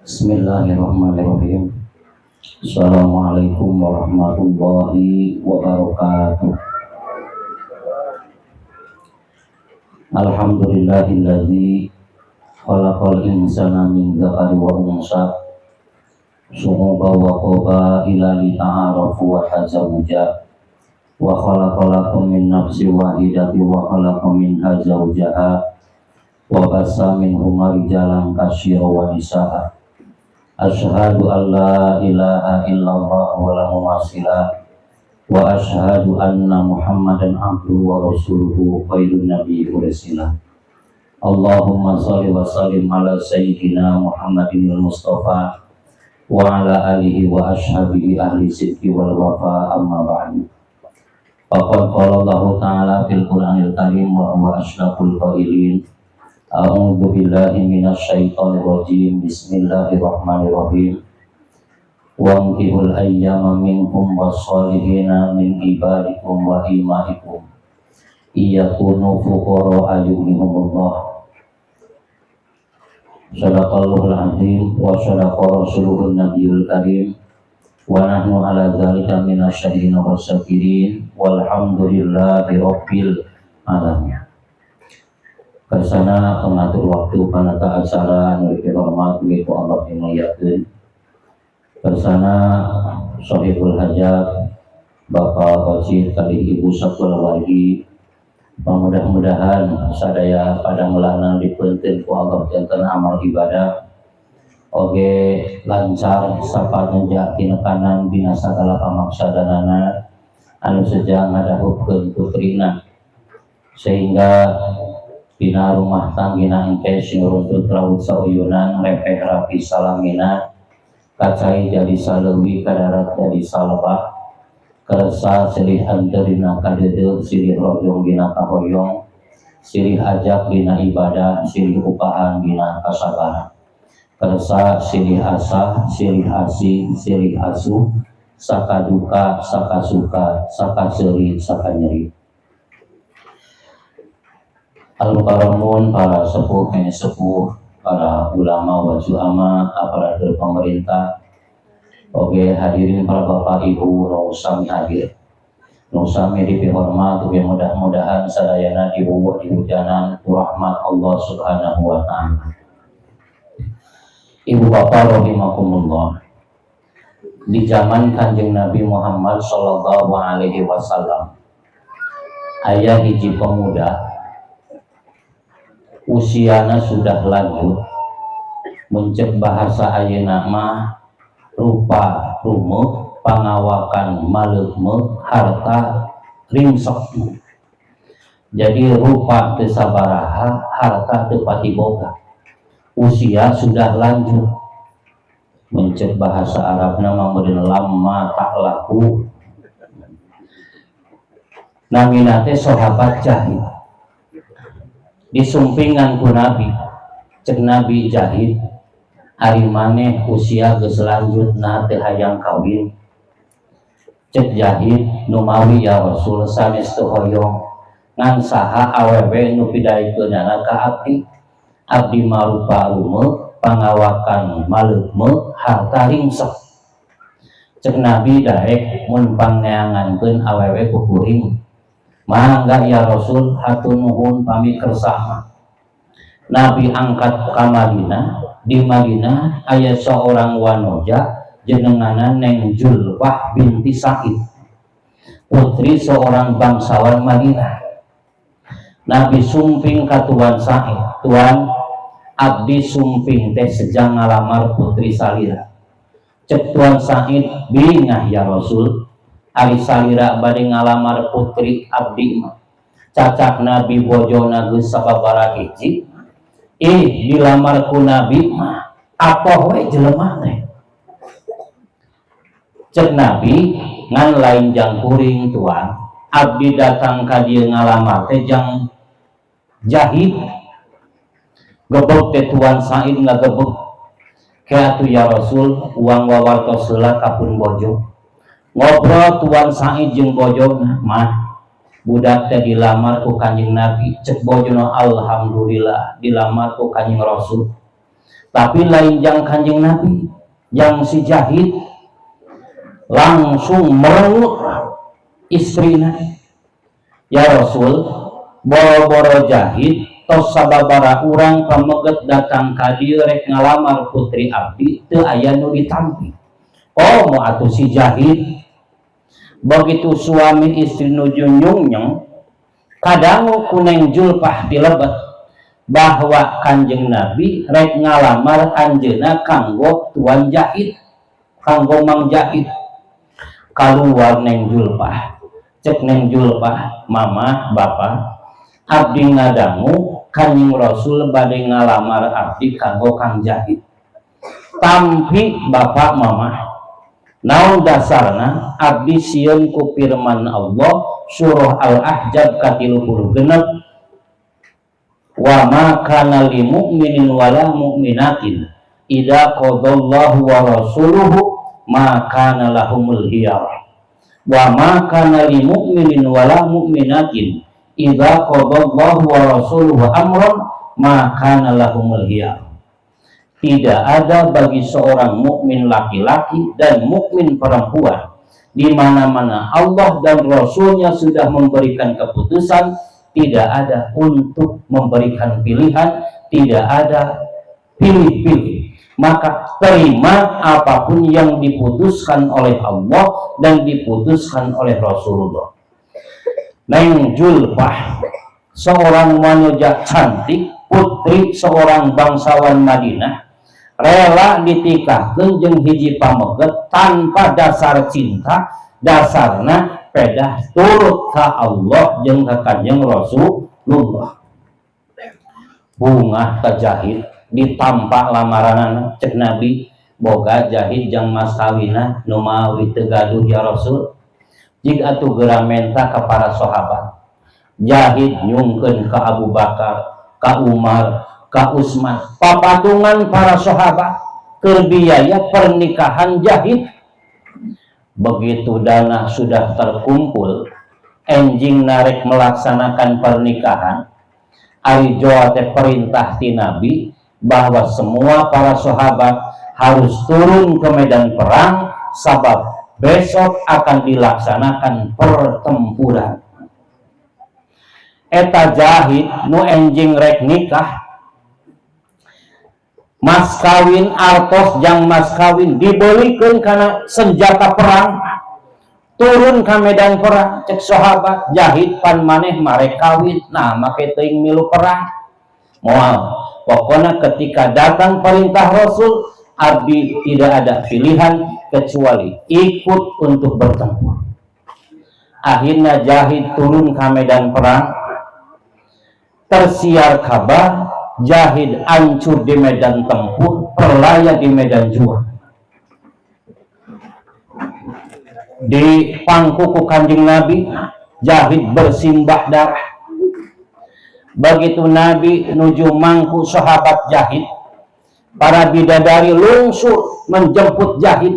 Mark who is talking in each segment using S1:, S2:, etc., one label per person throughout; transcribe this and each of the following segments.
S1: Bismillahirrahmanirrahim. Assalamualaikum warahmatullahi wabarakatuh. Alhamdulillahilladzi khalaqal insana min dzakari wa unsa syu'uban wa qabaila lita'arafu wa tazawwaja wa khalaqalakum min nafsin wahidatin wa khalaqa minha zawjaha wa bassa minhuma rijalan katsiran wa nisaa. Asyhadu an la ilaha illallah wa la mumasila wa asyhadu anna Muhammadan abduhu wa rasuluhu khairun nabiyyi ursila. Allahumma shalli wa sallim ala sayyidina Muhammadin al-Mustafa wa ala alihi wa ashabihi ahli sidqi wal wafa, amma ba'du. Faqad qala Allahu ta'ala fil Qur'anil Karim wa huwa ashraful qailin. A'udzu billahi minasyaitonir rajim. Bismillahirrahmanirrahim. Wankihul ayyama minkum wassolihina min ibadikum wa imaikum iyakunu fuqara ayyuhumullah. Sadaqallahul azim wa sadaqa rasuluhun nabiyul karim wa nahnu ala dzalika minasyahidin wasyakirin walhamdulillahi rabbil alamin. Kersana pengatur waktu panata acara anu dihormat ku Allah dimuliakeun. Kersana Sohibul Hajat Bapak Wajib kali Ibu sakulawargi, mudah-mudahan sadaya pada melanan dipeunteun ku Allah janten amal ibadah oge lancar sapanjang tinekanan dina sagala pamaksadanana anu seja ngadahupkeun putrina sehingga dina rumah tanggina engke sing runtut raut sauyunan, repeh rapi salamina, kacai jadi saleuwi, kadarat jadi salebak, kersa silih henteu dina kadeudeuh, silih rojong dina kahoyong, silih ajak dina ibadah, silih upahan dina kasabaran, kersa silih asah, silih asih, silih asuh, sakaduka sakasuka, sakaseuri sakanyeri. Al-Mukarramun, para sepuh sepuh, para ulama wa zu'ama, aparatur pemerintah, oke, hadirin para bapak ibu nu sami hadir, nu sami dipihormat, oke, mudah-mudahan sadayana diwuwuh dihujanan ku rahmat Allah Subhanahu wa Ta'ala. Ibu bapak rahimakumullah, di zaman Kanjeng Nabi Muhammad Shallallahu Alaihi Wasallam aya hiji pemuda usiana sudah lanjut, mun cek bahasa ayeuna mah rupa rumeuk, pangawakan maleukmeuk, harta ringsek. Jadi rupa teu sabaraha, harta teu pati boga, usia sudah lanjut. Mun cek bahasa Arabna mah meureun lama tak laku. Namina teh sahabat Jahid. Disumpingan ku Nabi, cek Nabi, "Jahid, ari maneh usia geus lanjut, nah teu hayang kawin?" Cek Jahid, "Numawi ya Rasul, sanes teu hoyong, ngan saha awewe nu pidaekeunana ka abdi? Abdi marupa rumeuk, pangawakan maleukmeuk, harta ringsek." Cek Nabi, "Daek mun pangneangankeun awewe ku kuring." "Mangga ya Rasul, hatur nuhun pami kersa mah." Nabi angkat ka Madinah. Di Madinah aya seorang wanoja jenengana Neng Julfah binti Sa'id, putri seorang bangsawan Madinah. Nabi sumping ka Tuan Sa'id, "Tuan, abdi sumping teh sejang ngalamar putri salira." Cek Tuan Sa'id, "Bingah ya Rasul, ari salira bade ngalamar putri abdi mah. Cacak Nabi bojona geus sababaraha hiji, ih dilamar ku Nabi mah apoh we jelema teh." Cek Nabi, "Ngan lain jang kuring, Tuan, abdi datang ka dieu ngalamar teh jang Jahid." Gebeg teh Tuan Said, ngagebeg, "Ke atuh ya Rasul, uang wawartos heula ka pun bojo." Ngobrol Tuan Said jeung bojona, "Mah, budak teh dilamar ku Kanjeng Nabi." Cek bojona, "Alhamdulillah dilamar ku Kanjeng Rasul." Tapi lain jang Kanjeng Nabi, yang si Jahid. Langsung merengut istrina, "Ya Rasul, boro-boro Jahid, tos sababara urang pameget datang ka dieu rek ngalamar putri abdi teu aya nu ditampi. Oh, mau atuh si Jahid." Begitu suami istri nuju nyungnyeng, kadangu ku Neng Julpah di lebet bahwa Kanjeng Nabi rek ngalamar anjeuna kanggo Tuan Jahid, kanggo Mang Jahid. Keluar Neng Julpah. Cek Neng Julpah, "Mama, Bapak, abdi ngadangu Kanjeng Rasul bade ngalamar abdi kanggo Kang Jahid. Tampi, Bapak, Mama." Naon dasarna? "Abdi sieun ku firman Allah surah Al-Ahzab ka-36, wa ma kana li mu'minin wala mu'minatin idza qadallahu wa rasuluhu ma kana lahumul khiyarah, wa ma kana li mu'minin wala mu'minatin idza qadallahu wa rasuluhu amran ma kana lahumul khiyarah." Tidak ada bagi seorang mukmin laki-laki dan mukmin perempuan, di mana-mana Allah dan Rasulnya sudah memberikan keputusan, tidak ada untuk memberikan pilihan, tidak ada pilih-pilih. Maka terima apapun yang diputuskan oleh Allah dan diputuskan oleh Rasulullah. Neng Julpah, seorang wanita cantik, putri seorang bangsawan Madinah, rela ditikahkan jeung hiji pameget tanpa dasar cinta, dasarna pedah turut ka Allah jeung ka Kanjeng Rasulullah. Bungah ka Jahid, ditampa lamaranana. Cek Nabi, "Boga Jahid jang mas kawina?" "Numawi teu gaduh, ya Rasul." "Jig atuh geura menta ka para sahabat." Jahid nyungkeun ka Abu Bakar, ka Umar, ka Utsman, papatungan para sahabat keur biaya pernikahan Jahid. Begitu dana sudah terkumpul, enjing narek melaksanakan pernikahan. Ari teh perintah ti Nabi bahwa semua para sahabat harus turun ke medan perang, sabab besok akan dilaksanakan pertempuran. Eta Jahid nu enjing rek nikah, mas kawin, artos jang mas kawin dibelikan karena senjata perang, turun ke medan perang. Cek sahabat, "Jahid, pan maneh marek kawin, nah make teuing milu perang?" "Moal, pokoknya ketika datang perintah Rasul, abdi tidak ada pilihan kecuali ikut untuk bertempur." Akhirnya Jahid turun ke medan perang. Tersiar kabar Jahid hancur di medan tempur, perlaya di medan juang. Di pangku ku Kanjeng Nabi, Jahid bersimbah darah. Begitu Nabi nuju mangku sahabat Jahid, para bidadari lungsur menjemput Jahid.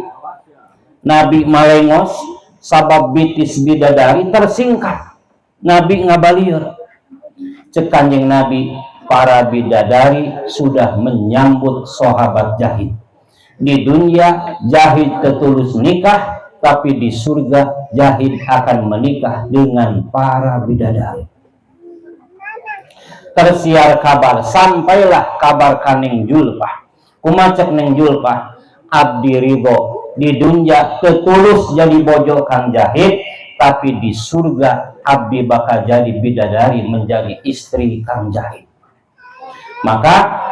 S1: Nabi malengos sabab bitis bidadari tersingkap. Nabi ngabalieur. Cek Kanjeng Nabi, "Para bidadari sudah menyambut sahabat Jahid. Di dunia Jahid teu tulus nikah, tapi di surga Jahid akan menikah dengan para bidadari." Tersiar kabar, sampailah kabar ka Neng Julpah. Kumaha cek Neng Julpah? "Abdi ridho, di dunia teu tulus jadi bojo Kang Jahid, tapi di surga abdi bakal jadi bidadari, menjadi istri Kang Jahid." Maka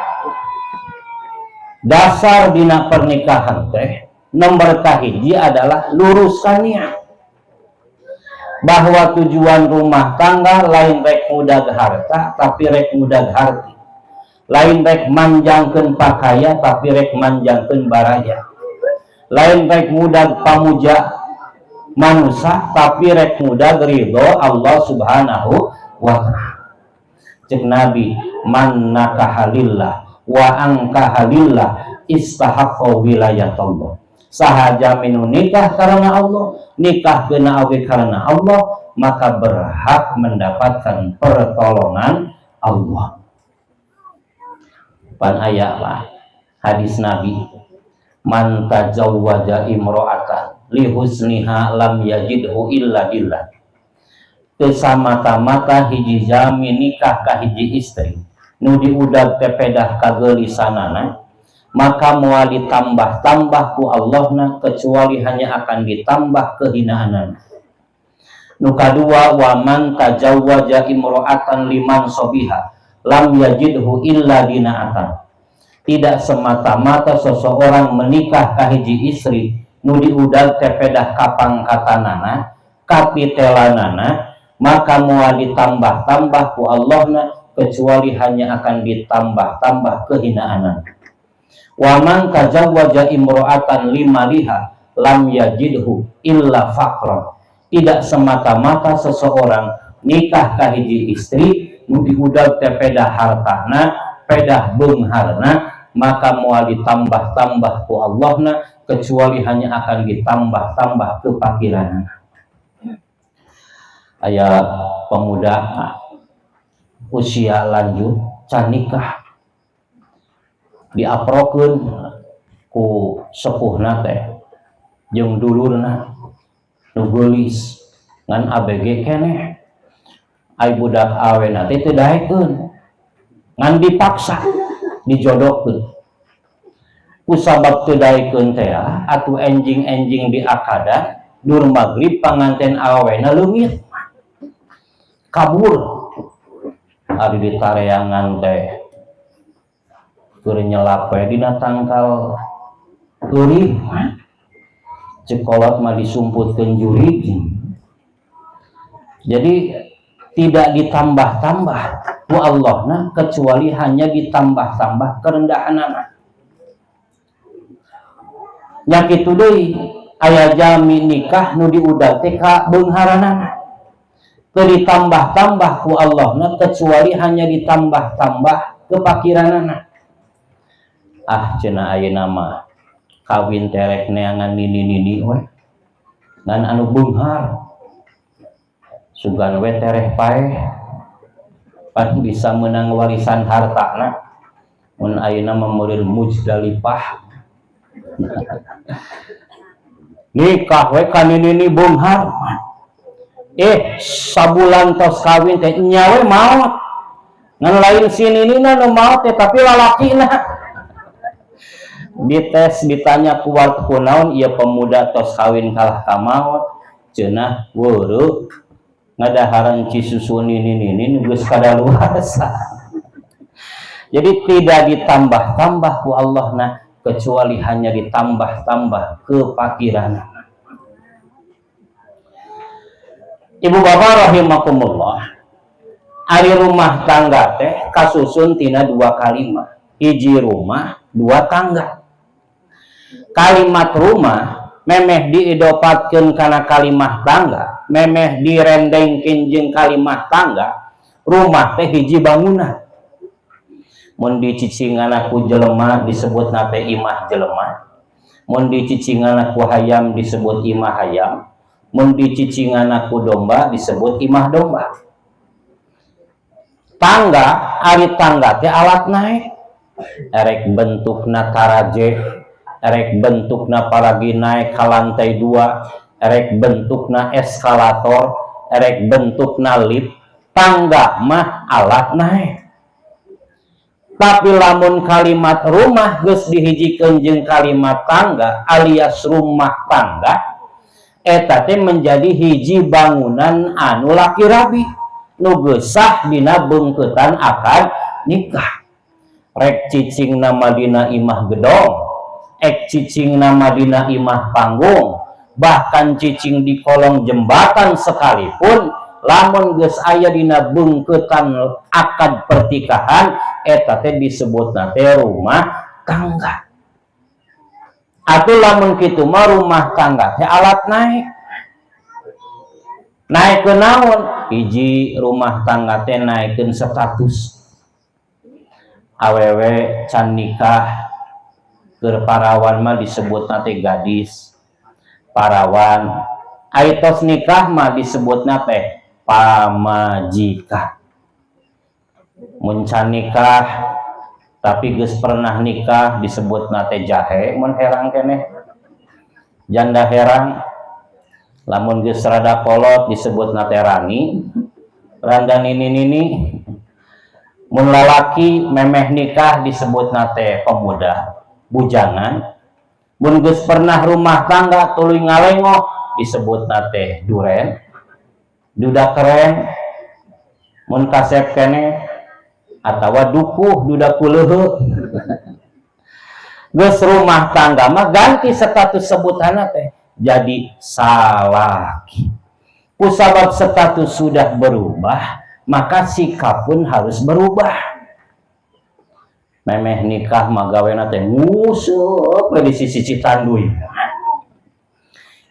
S1: dasar dina pernikahan teh nomor kahiji adalah luruskan niat, bahwa tujuan rumah tangga lain rek mudag harta, tapi rek mudag harti, lain rek manjangkeun pakaya, tapi rek manjangkeun baraya, lain rek mudag pamuja manusia, tapi rek mudag ridho Allah Subhanahu wa Ta'ala. Cek Nabi, man nakahalillah wa angkahalillah istahaqqa wilayatullah. Saha jalmi nu nikah karena Allah, nikah kena awe karena Allah, maka berhak mendapatkan pertolongan Allah. Pan aya lah Hadis Nabi, man tazawwaja imra'atan li husniha lam yajidhu illa billah. Teu samata-mata hiji jalmi nikah ka hiji istri nu diudag teh pedah kageulisanana, maka moal ditambah-tambah ku Allahna kecuali hanya akan ditambah kehinaanana. Nu kadua, wa man tazawwaja imra'atan liman sobiha lam yajidhu illa dina'atan. Tidak semata-mata seseorang menikah ka hiji istri nu diudag teh pedah kapangkatanana, kapitelanana, maka moal ditambah-tambah ku Allahna kecuali hanya akan ditambah-tambah kehinaanana. Wa man tazawwaja imra'atan limaliha lam yajidhu illa faqran. Tidak semata-mata seseorang nikah ka hiji istri nu diudag teh pedah hartana, pedah beungharna, maka moal ditambah-tambah ku Allahna kecuali hanya akan ditambah-tambah kepakiranana. Aya pemuda usia lanjut can nikah, diaprokeun ku sepuhna teh jeung dulurna nu geulis, ngan ABG keneh. Ai budak awena teh teu daekeun, ngan dipaksa dijodohkeun. Ku sabab teu daekeun teh atuh enjing-enjing di akadan dur magrib, panganten awena leungit, kabur. Ari di tareangan teh keur nyelap we dina tangkal eurih, ceuk kolot mah disumputkeun jurig. Jadi tidak ditambah-tambah ku Allahna kecuali hanya ditambah-tambah kerendahanana. Nya kitu deui, aya jalmi nikah nu diudag teh ka beungharanana, teu ditambah-tambah ku Allahna kecuali hanya ditambah-tambah kepakiranana. Ah, cenah, ayeuna mah kawin teh rek neangan nini-nini we, ngan anu beunghar, sugan we tereh paeh, pan bisa menang warisan hartana. Mun ayeuna mah meureun Muzdalifah, nikah we ka nini beunghar. Eh, sabulan tos kawin teh nya we maot. Ngan lain si ninina nu maot teh, tapi lalakina. Dites, ditanya ku warga, kunaon ieu pemuda tos kawin kalah ka maot? Cenah, weureu ngadaharan cisusu nini-nini geus kadaluarsa. Jadi tidak ditambah-tambah ku Allah nah kecuali hanya ditambah-tambah kepakiran. Ibu bapak rahimakumullah, ari rumah tangga teh kasusun tina dua kalimat, hiji rumah, dua tangga. Kalimat rumah memeh diidopatkeun kana kalimat tangga, memeh direndengkeun jeung kalimat tangga, rumah teh hiji bangunan. Mun dicicingana ku jelema disebutna teh imah jelema, mun dicicingana ku hayam disebut imah hayam, mun dicicingana ku domba disebut imah domba. Tangga, ari tangga teh alat naik, erek bentukna taraje, erek bentukna paragi naik ke lantai dua, erek bentukna eskalator, erek bentukna lift, tangga mah alat naik. Tapi lamun kalimat rumah geus dihijikeun jeung kalimat tangga alias rumah tangga, eta teh menjadi hiji bangunan anu laki rabi nu geus sah dina beungkeutan akad nikah. Rek cicing nama dina imah gedong, ek cicing nama dina imah panggung, bahkan cicing di kolong jembatan sekalipun, lamun geus aya dina beungkeutan akad pernikahan, eta teh disebutna teh rumah tangga. Atuh lamun kitu mah rumah tangga teh alat naik. Naik ke naon? Hiji, rumah tangga teh naikkeun status. Awewe can nikah keur parawan mah disebutna teh gadis parawan, ari tos nikah mah disebutna teh pamajikan. Mun can nikah Tapi geus pernah nikah disebutna teh jahe mun herang keneh, janda herang. Lamun geus rada kolot disebutna teh rani, randa nini nini. Mun lalaki memeh nikah disebutna teh pemuda, bujangan. Mun geus pernah rumah tangga tuluy ngalengo disebutna teh duren, duda keren. Mun kasep keneh atawa dukuh, duda kuleuheuh. Geus rumah tangga mah ganti status sebutanna teh jadi salaki. Kusabab status sudah berubah, maka sikap pun harus berubah. Memeh nikah mah gawena teh nguseup we di sisi Citanduy.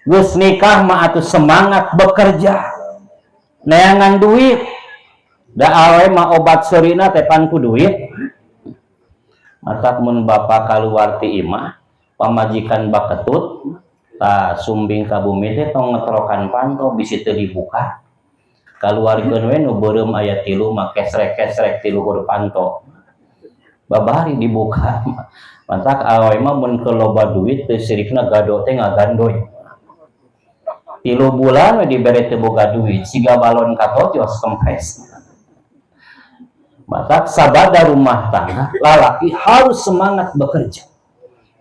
S1: Geus nikah mah atuh semangat bekerja, neangan duit, da awewe mah obat seurina teh pan ku duit. Matak mun bapak kaluar ti imah, pamajikan baketut, tah sumbing ka bumi teh tong ngetrokan panto, bisi teu dibuka. Kaluarkeun we nu beureum aya tilu mah, kesrek-kesrek ti luhur panto, babari dibuka. Matak awewe mah mun keur loba duit teu sirikna gado teh ngagandoy. 3 bulan we dibere teu boga duit, siga balon katotios kempes. Matak sabada rumah tangga, lalaki harus semangat bekerja.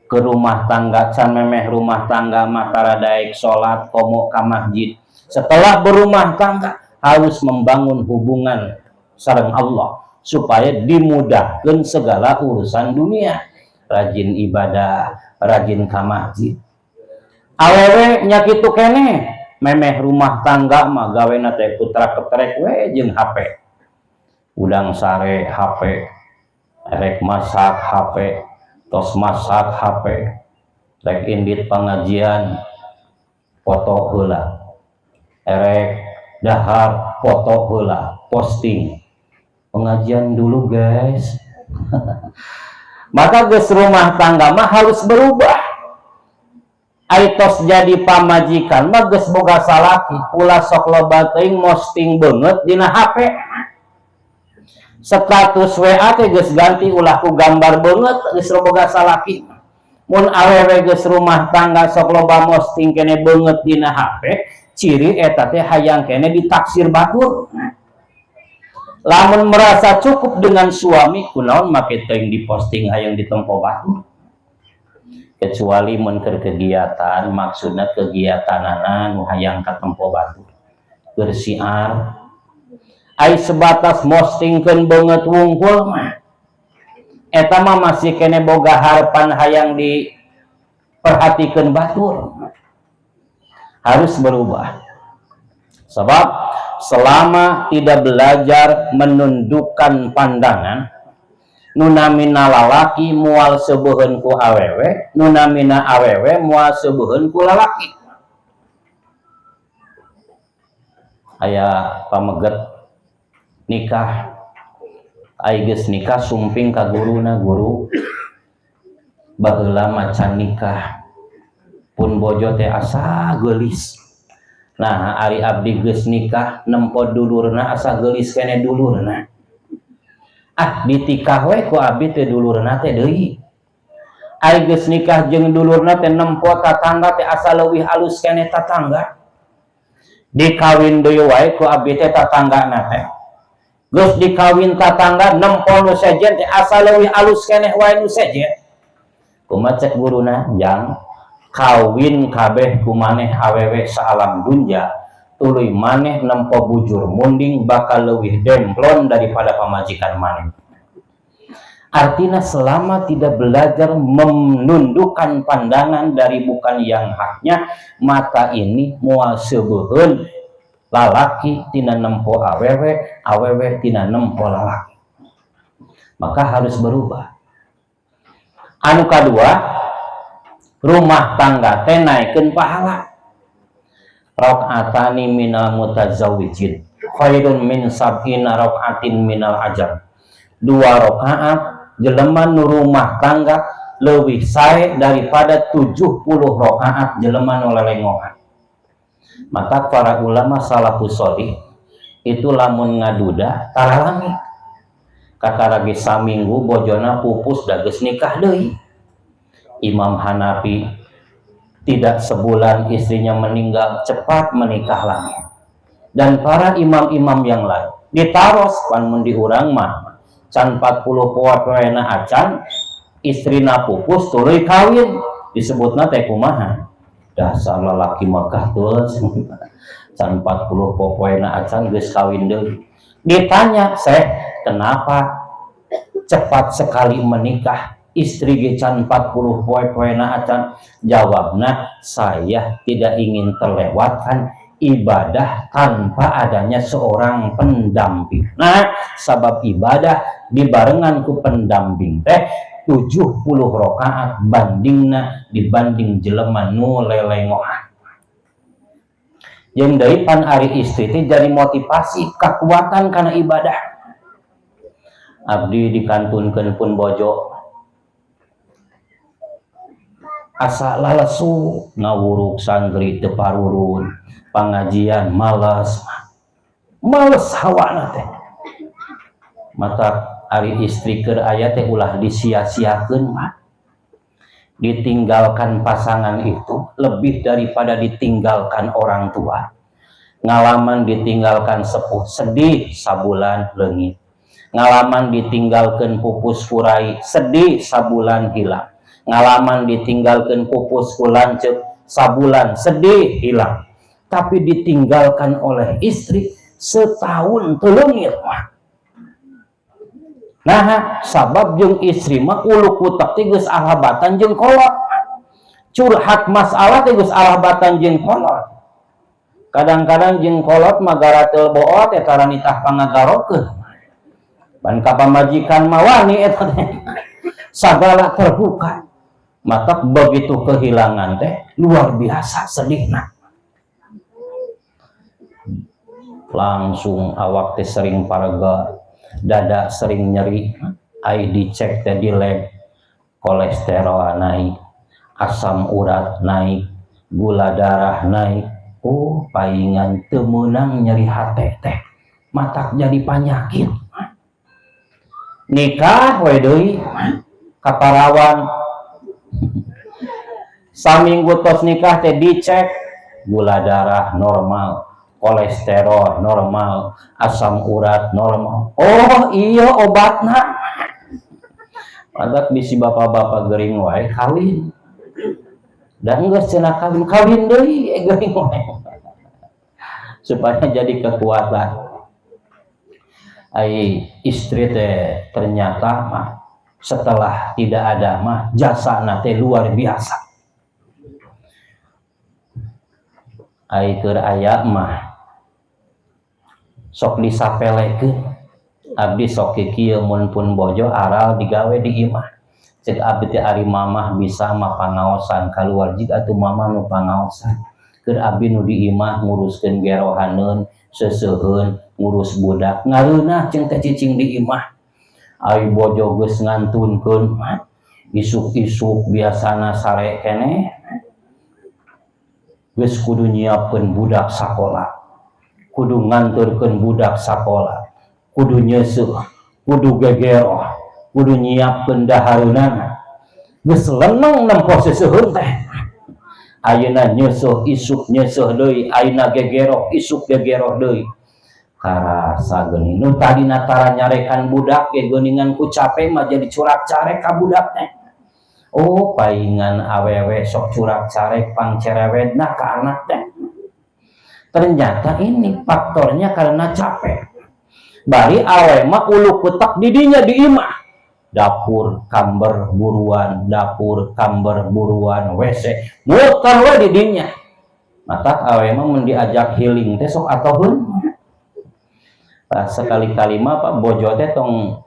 S1: Ke rumah tangga, can memeh rumah tangga mah tara daek salat komo ka masjid. Setelah berumah tangga harus membangun hubungan sareng Allah supaya dimudahkan segala urusan dunia. Rajin ibadah, rajin ka masjid. Awewe nya kitu keneh, memeh rumah tangga mah gawena teh putra ketrek we jeung HP. Udang sare HP, rek masak HP, tos masak HP, rek indit pengajian foto heula, erek dahar foto heula, posting pengajian dulu, guys. Maka geus rumah tangga mah harus berubah. Ari tos jadi pamajikan mah, geus boga salaki, ulah sok loba teuing posting beungeut dina HP. Status WA teh geus ganti, ulah ku gambar beungeut geus boga salaki. Mun awewe geus rumah tangga sok loba posting keneh beungeut dina HP, ciri eta teh hayang keneh ditaksir batur. Lamun merasa cukup dengan suami, kunaon make teuing diposting hayang ditempo batur? Kecuali mun keur kegiatan, maksudna kegiatanana nu hayang katempo batur, keur siar. Ai sebatas postingkeun beungeut wungkul mah, eta mah masih keneh boga harapan hayang diperhatikeun batur. Harus berubah, sebab selama tidak belajar menundukkan pandangan, nu namina lalaki moal seubeheun ku awewe, nu namina awewe moal seubeheun ku lalaki. Aya pameget nikah, ai geus nikah sumping ka guruna, "Guru, baheula macan nikah pun bojo teh asa geulis. Nah, ari abdi geus nikah nempo dulurna asa geulis keneh dulurna. Ah, ditikah we ku abdi teh dulurna teh deui. Ari geus nikah jeung dulurna teh nempo tatangga teh asa leuwih alus keneh tatangga. Dikawin deui wae ku abdi teh tatanggana teh. Geus dikawin tatangga nempo nu sejen teh asa leuwih alus keneh wae nu sejen." "Kumaha?" cek guruna. "Jang, kawin kabeh ku maneh awewe saalam dunya, tuluy maneh nempo bujur munding bakal leuwih demplon daripada pamajikan maneh." Artinya, selama tidak belajar menundukkan pandangan dari bukan yang haknya, mata ini moal seubeheun lalaki tina nempo awewe, awewe tina nempo lalaki. Maka harus berubah. Anu kadua, rumah tangga teh naikeun pahala. Rakaatani minal mutazawwijin khairun min sab'ina rakaatin minal ajab. Dua rakaat jelema nu rumah tangga leuwih sae daripada 70 rakaat jelema nu lelengohan. Maka para ulama salafus sholih itu lamun ngaduda tara lami. Kakara ge saminggu bojona pupus, da geus nikah deui. Imam Hanafi tidak sebulan istrinya meninggal, cepat menikah lagi. Dan para imam-imam yang lain ditaros, pan mun di urang mah can 40 poe-poena acan istrina pupus tuluy kawin, disebutna teh kumaha? Dasar lalaki mah tuh, can 40 poe-poena acan geus kawin deui. Ditanya, "Syekh, kenapa cepat sekali menikah, istri ge can 40 poe-poena acan?" Jawabna, "Saya tidak ingin terlewatkan ibadah tanpa adanya seorang pendamping." Nah, sabab ibadah dibarengan ku pendamping teh 70 rakaat bandingna dibanding jelema nu lelengohan. Jeung deui pan ari istri teh jadi motivasi, kekuatan kana ibadah. Abdi dikantunkeun pun bojo asa lalesu, ngawuruk santri teu parurun, pengajian malas males, hawana teh. Mata ari istri keur aya teh ulah disia-siakeun mah. Ditinggalkan pasangan itu lebih daripada ditinggalkan orang tua. Ngalaman ditinggalkan sepuh, sedih sabulan leungit. Ngalaman ditinggalkan pupus ku rai, sedih sabulan hilang. Ngalaman ditinggalkan pupus ku lanceuk, sabulan sedih hilang. Tapi ditinggalkan oleh istri setahun teu leungit mah. Nah, sabab jeung istri mah ulu kutek teh geus alabatan jeung kolot. Curhat masalah teh geus alabatan jeung kolot. Kadang-kadang jeung kolot mah garateul boot eta nitah pangagarokeun. Pan ka pamajikan mah wani eta teh. Sagala terbuka. Maka begitu kehilangan teh luar biasa sedihna. Langsung awak teh sering paraga, dada sering nyeri, ai dicek teh di lab kolesterol naik, asam urat naik, gula darah naik. Oh, paingan teu meunang nyeri hate teh, matak jadi panyakit. Nikah we deui ka parawan, saminggu tos nikah teh dicek gula darah normal, kolesterol normal, asam urat normal. Oh iya, obatna. Mantap, bisi bapak-bapak gering wae kawin. Dan geus cenah kawin, kawin deui gering wae. Supaya jadi kekuatan. Ai istri teh ternyata mah setelah tidak ada mah jasana teh luar biasa. Ai keur aya mah sok disapelekeun. Abdi sok kieu, mun pun bojo aral digawe di imah. Cek abdi teh, ari mamah bisa mah pangaosan kaluar, jig atuh mamah nu pangaosan. Keur abdi nu di imah nguruskeun gerohaneun, seuseuheun, ngurus budak. Ngareunah jeung teh cicing di imah. Ai bojo geus ngantunkeun, isuk-isuk biasana sare keneh. Geus kudu nyiapkeun budak sakola, kudu nganturkeun budak sakola, kudu nyeuseuh, kudu gegeroh, kudu nyiapkeun dahareunana. Geus leneng nempo seuseuheun teh. Ayeuna nyeuseuh, isuk nyeuseuh deui, ayeuna gegeroh, isuk gegeroh deui. Karasa geuning nu tadina tara nyarekan budak ge geuningan ku capek mah jadi curak carek ka budak teh. Oh, paingan awewe sok curak carek, pang cerewetna ka anak teh. Ternyata ini faktornya karena capek. Bari awe mah ulu kutak didinya di imah. Dapur, kamber, buruan, dapur, kamber, buruan, WC, muter we di dinya. Maka awe mah mun diajak healing teh sok atoheun. Nah, sekali-kali mah Pak, bojo teh tong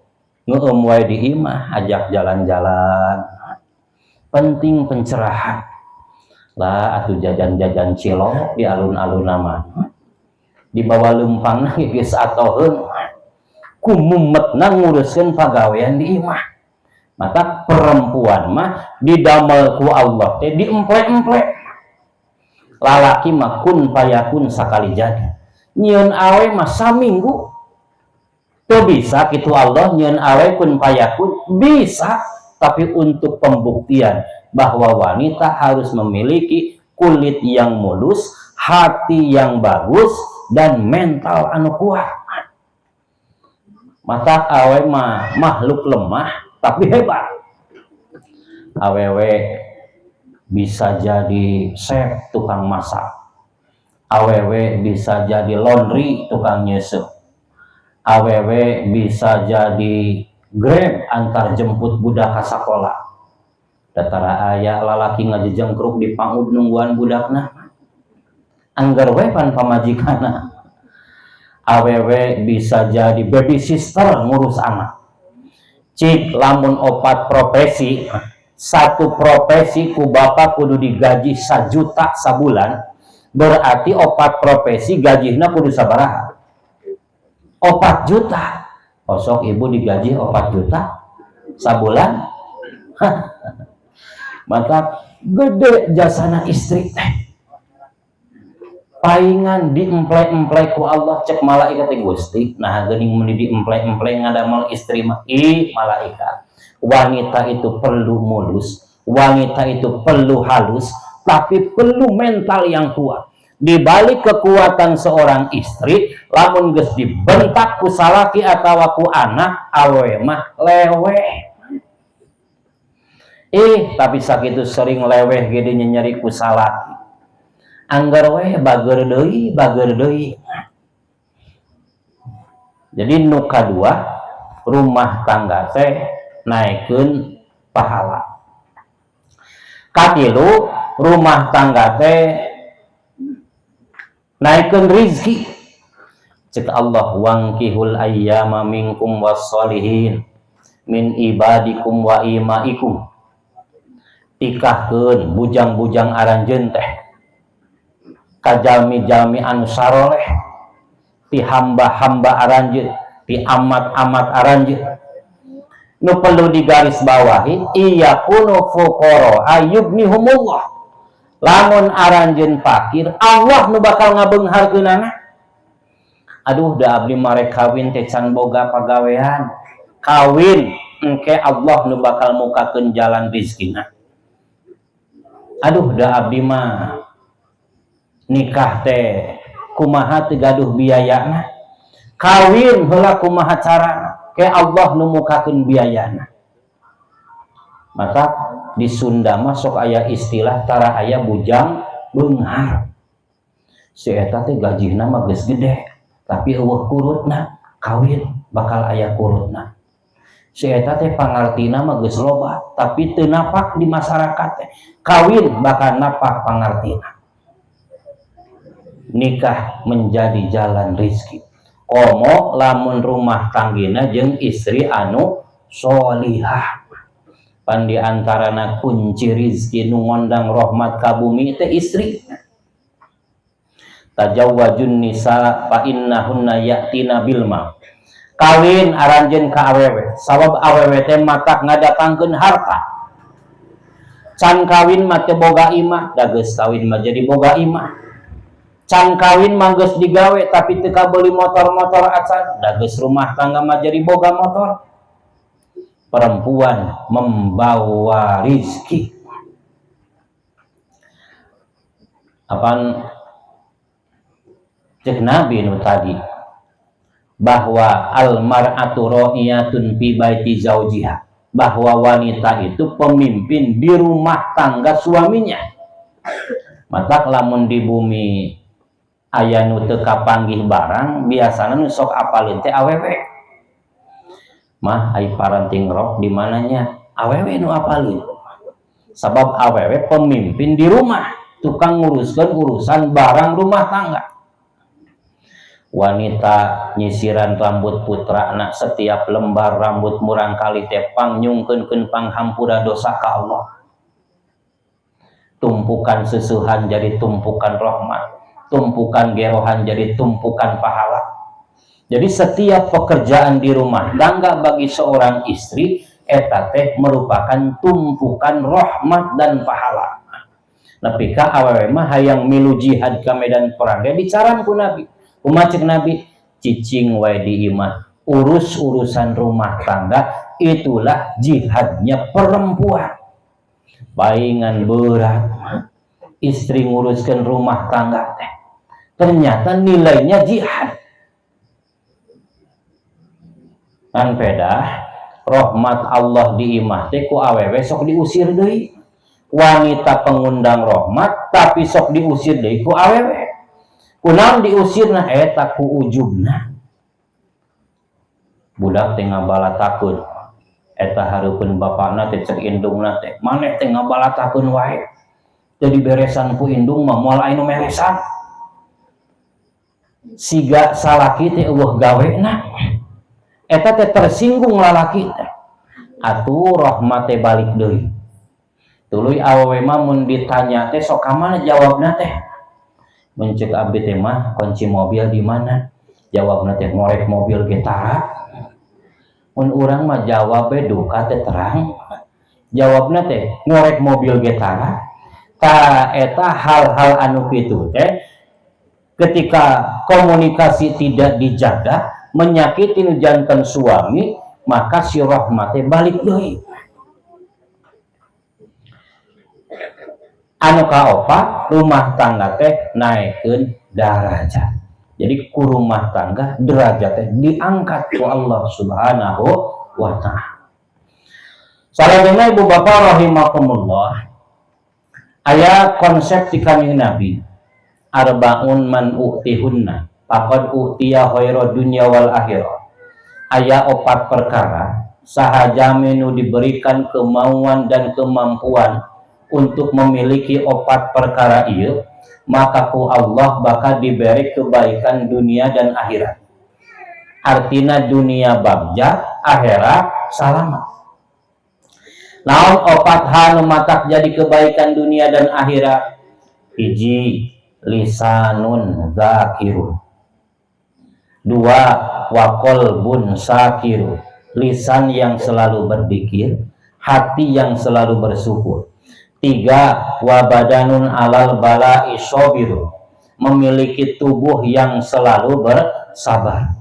S1: ngeueum wae di imah, ajak jalan-jalan. Penting pencerahan. Lah atuh jajan-jajan cilok di alun-alun mah. Dibawa lempangna geus atoheun. Kumumetna nguruskeun pagawean di imah. Maka perempuan mah didamel ku Allah teh diemple-emple. Lalaki mah kun payakun sakali jadi. Nyieun awe mah saminggu. Teu bisa kitu Allah nyieun awewe kun payakun? Bisa, tapi untuk pembuktian bahwa wanita harus memiliki kulit yang mulus, hati yang bagus, dan mental anu kuat. Matak awewe mah makhluk lemah tapi hebat. Awewe bisa jadi chef, tukang masak. Awewe bisa jadi laundry, tukang nyeuseuh. Awewe bisa jadi Grab, antar jemput budak ka sakola. Da tara aya lalaki ngajejengkruk di PAUD nungguan budakna. Angger we pan pamajikanna. Awewe bisa jadi baby sister, ngurus anak. Cik, lamun opat profesi, satu profesi ku bapak kudu digaji 1 juta sabulan, berarti opat profesi gajihna kudu sabaraha? 4 juta. Osok ibu digaji 4 juta sabulan. Maka gede jasana istri teh. Paingan diemple-emple ku Allah. Cek malaikat teh, "Gusti, nah geuning mun diemple-emple ngadamel istri mah?" Ih, malaikat, wanita itu perlu mulus, wanita itu perlu halus, tapi perlu mental yang kuat. Di balik kekuatan seorang istri, lamun geus dibentak ku salaki atawa ku anak, awewe mah leweh. Ih, tapi sakitu sering leweh gede nyeri ku salaki, angger we bager deui, bager deui. Jadi nu kadua, rumah tangga teh naikeun pahala. Katilu, rumah tangga teh naikeun rizki. Cek Allah, wankihul ayyama minkum wassolihin min ibadikum wa imaikum. Tikahkeun bujang-bujang aranjeun teh ka jalmi-jalmi anu saroleh ti hamba-hamba aranjeun, ti amat-amat aranjeun. Nu perlu digaris bawahi, in yakunu fuqara yughnihumullah. Lamun aranjeun fakir, Allah nu bakal ngabeungharkeunana. "Aduh, da abdi mah rek kawin teh can boga pagawean." Kawin, engke Allah nu bakal mukakeun jalan rizkina. "Aduh, da abdi mah nikah teh kumaha, teu gaduh biayana." Kawin heula, kumaha carana ke Allah nu mukakeun biayana. Maka di Sunda mah sok aya istilah tara aya bujang beunghar. Si eta teh gajihna mah geus gede, tapi euweuh kurutna. Kawin, bakal aya kurutna. Si eta teh pangartina mah geus loba, tapi teu napak di masyarakat teh. Kawin, bakal napak pangartina. Nikah menjadi jalan rizki, komo lamun rumah tanggina jeung istri anu solihah. Pan di antarana kunci rizki nu ngondang rahmat ka bumi teh istri. Tajawwajun nisa fa innahunna ya'tina bil mal. Kawin aranjeun ka awewe, sabab awewe teh matak ngadatangkeun harta. Can kawin mah teu boga imah, da geus kawin mah jadi boga imah. Can kawin mah geus digawe, tapi teu kabeuli motor-motor acan, da geus rumah tangga mah jadi boga motor. Perempuan membawa rizki. Apaan cek Nabi nu tadi bahwa al mar'atu ra'iyatun fi baiti zaujiha, bahwa wanita itu pemimpin di rumah tangga suaminya. Matak lamun di bumi aya nu teu kapanggih barang, biasana nu sok apaleun teh awewe. "Mah, ai paranting rok di mananya?" Awewe nu apaleun, sabab awewe pemimpin di rumah, tukang nguruskan urusan barang rumah tangga. Wanita nyisiran rambut putra anak, setiap lembar rambut murangkalih teh pangnyungkeun panghampura dosa ka Allah. Tumpukan sesuhan jadi tumpukan rahmat, tumpukan gerohan jadi tumpukan pahala. Jadi setiap pekerjaan di rumah tangga bagi seorang istri eta teh merupakan tumpukan rahmat dan pahala. Nepi ka awewe mah hayang milu jihad ka medan perang ge dicaran ku Nabi. Kumaha cek Nabi? "Cicing wae di imah." Urus urusan rumah tangga, itulah jihadnya perempuan. Paingan berat istri nguruskan rumah tangga teh, ternyata nilainya jihad. Kan pedah rahmat Allah di imah teh ku awewe sok diusir deui. Wanita pengundang rahmat, tapi sok diusir deui ku awewe. Kunaon diusirna? Eta ku ujubna. Budak teh ngabalatakeun eta hareupeun bapana teh, cek indungna teh, "Maneh teh ngabalatakeun wae, jadi beresan ku indung mah moal aya nu meresan." Siga salaki teh euweuh gawena. Eta teh tersinggung lalaki teh, atuh rahmat teh balik deui. Tuluy awewe mah mun ditanya teh sok ka mana jawabna teh? Mun ceuk abdi teh mah, "Kunci mobil di mana?" Jawabna teh, "Ngorek mobil ge tara." Mun urang mah jawab we duka teh terang, jawabna teh, "Ngorek mobil ge tara." Ta eta hal-hal anu kitu teh ketika komunikasi tidak dijaga, menyakiti nu janten suami, maka si rahmat teh balik deui. Anu kaopat, rumah tangga teh naikkeun darajat. Jadi ku rumah tangga derajat teh diangkat ku Allah Subhanahu wa Ta'ala. Salajengna, Ibu Bapak rahimakumullah, aya konsep di Kanjeng Nabi, arba'un man u'tihunna faqad u'tiya khaira dunya wal akhirah. Aya opat perkara, saha jalmi nu diberikan kemauan dan kemampuan untuk memiliki opat perkara ieu, maka ku Allah bakal diberi kebaikan dunia dan akhirat. Artina dunia bagja, akhirat salamat. Naon opat hal nu matak jadi kebaikan dunia dan akhirat? Hiji, lisanun zakirun. Dua, wa qalbun syakirun. Lisan yang selalu berzikir, hati yang selalu bersyukur. Tiga, wa badanun alal bala'i sabirun. Memiliki tubuh yang selalu bersabar.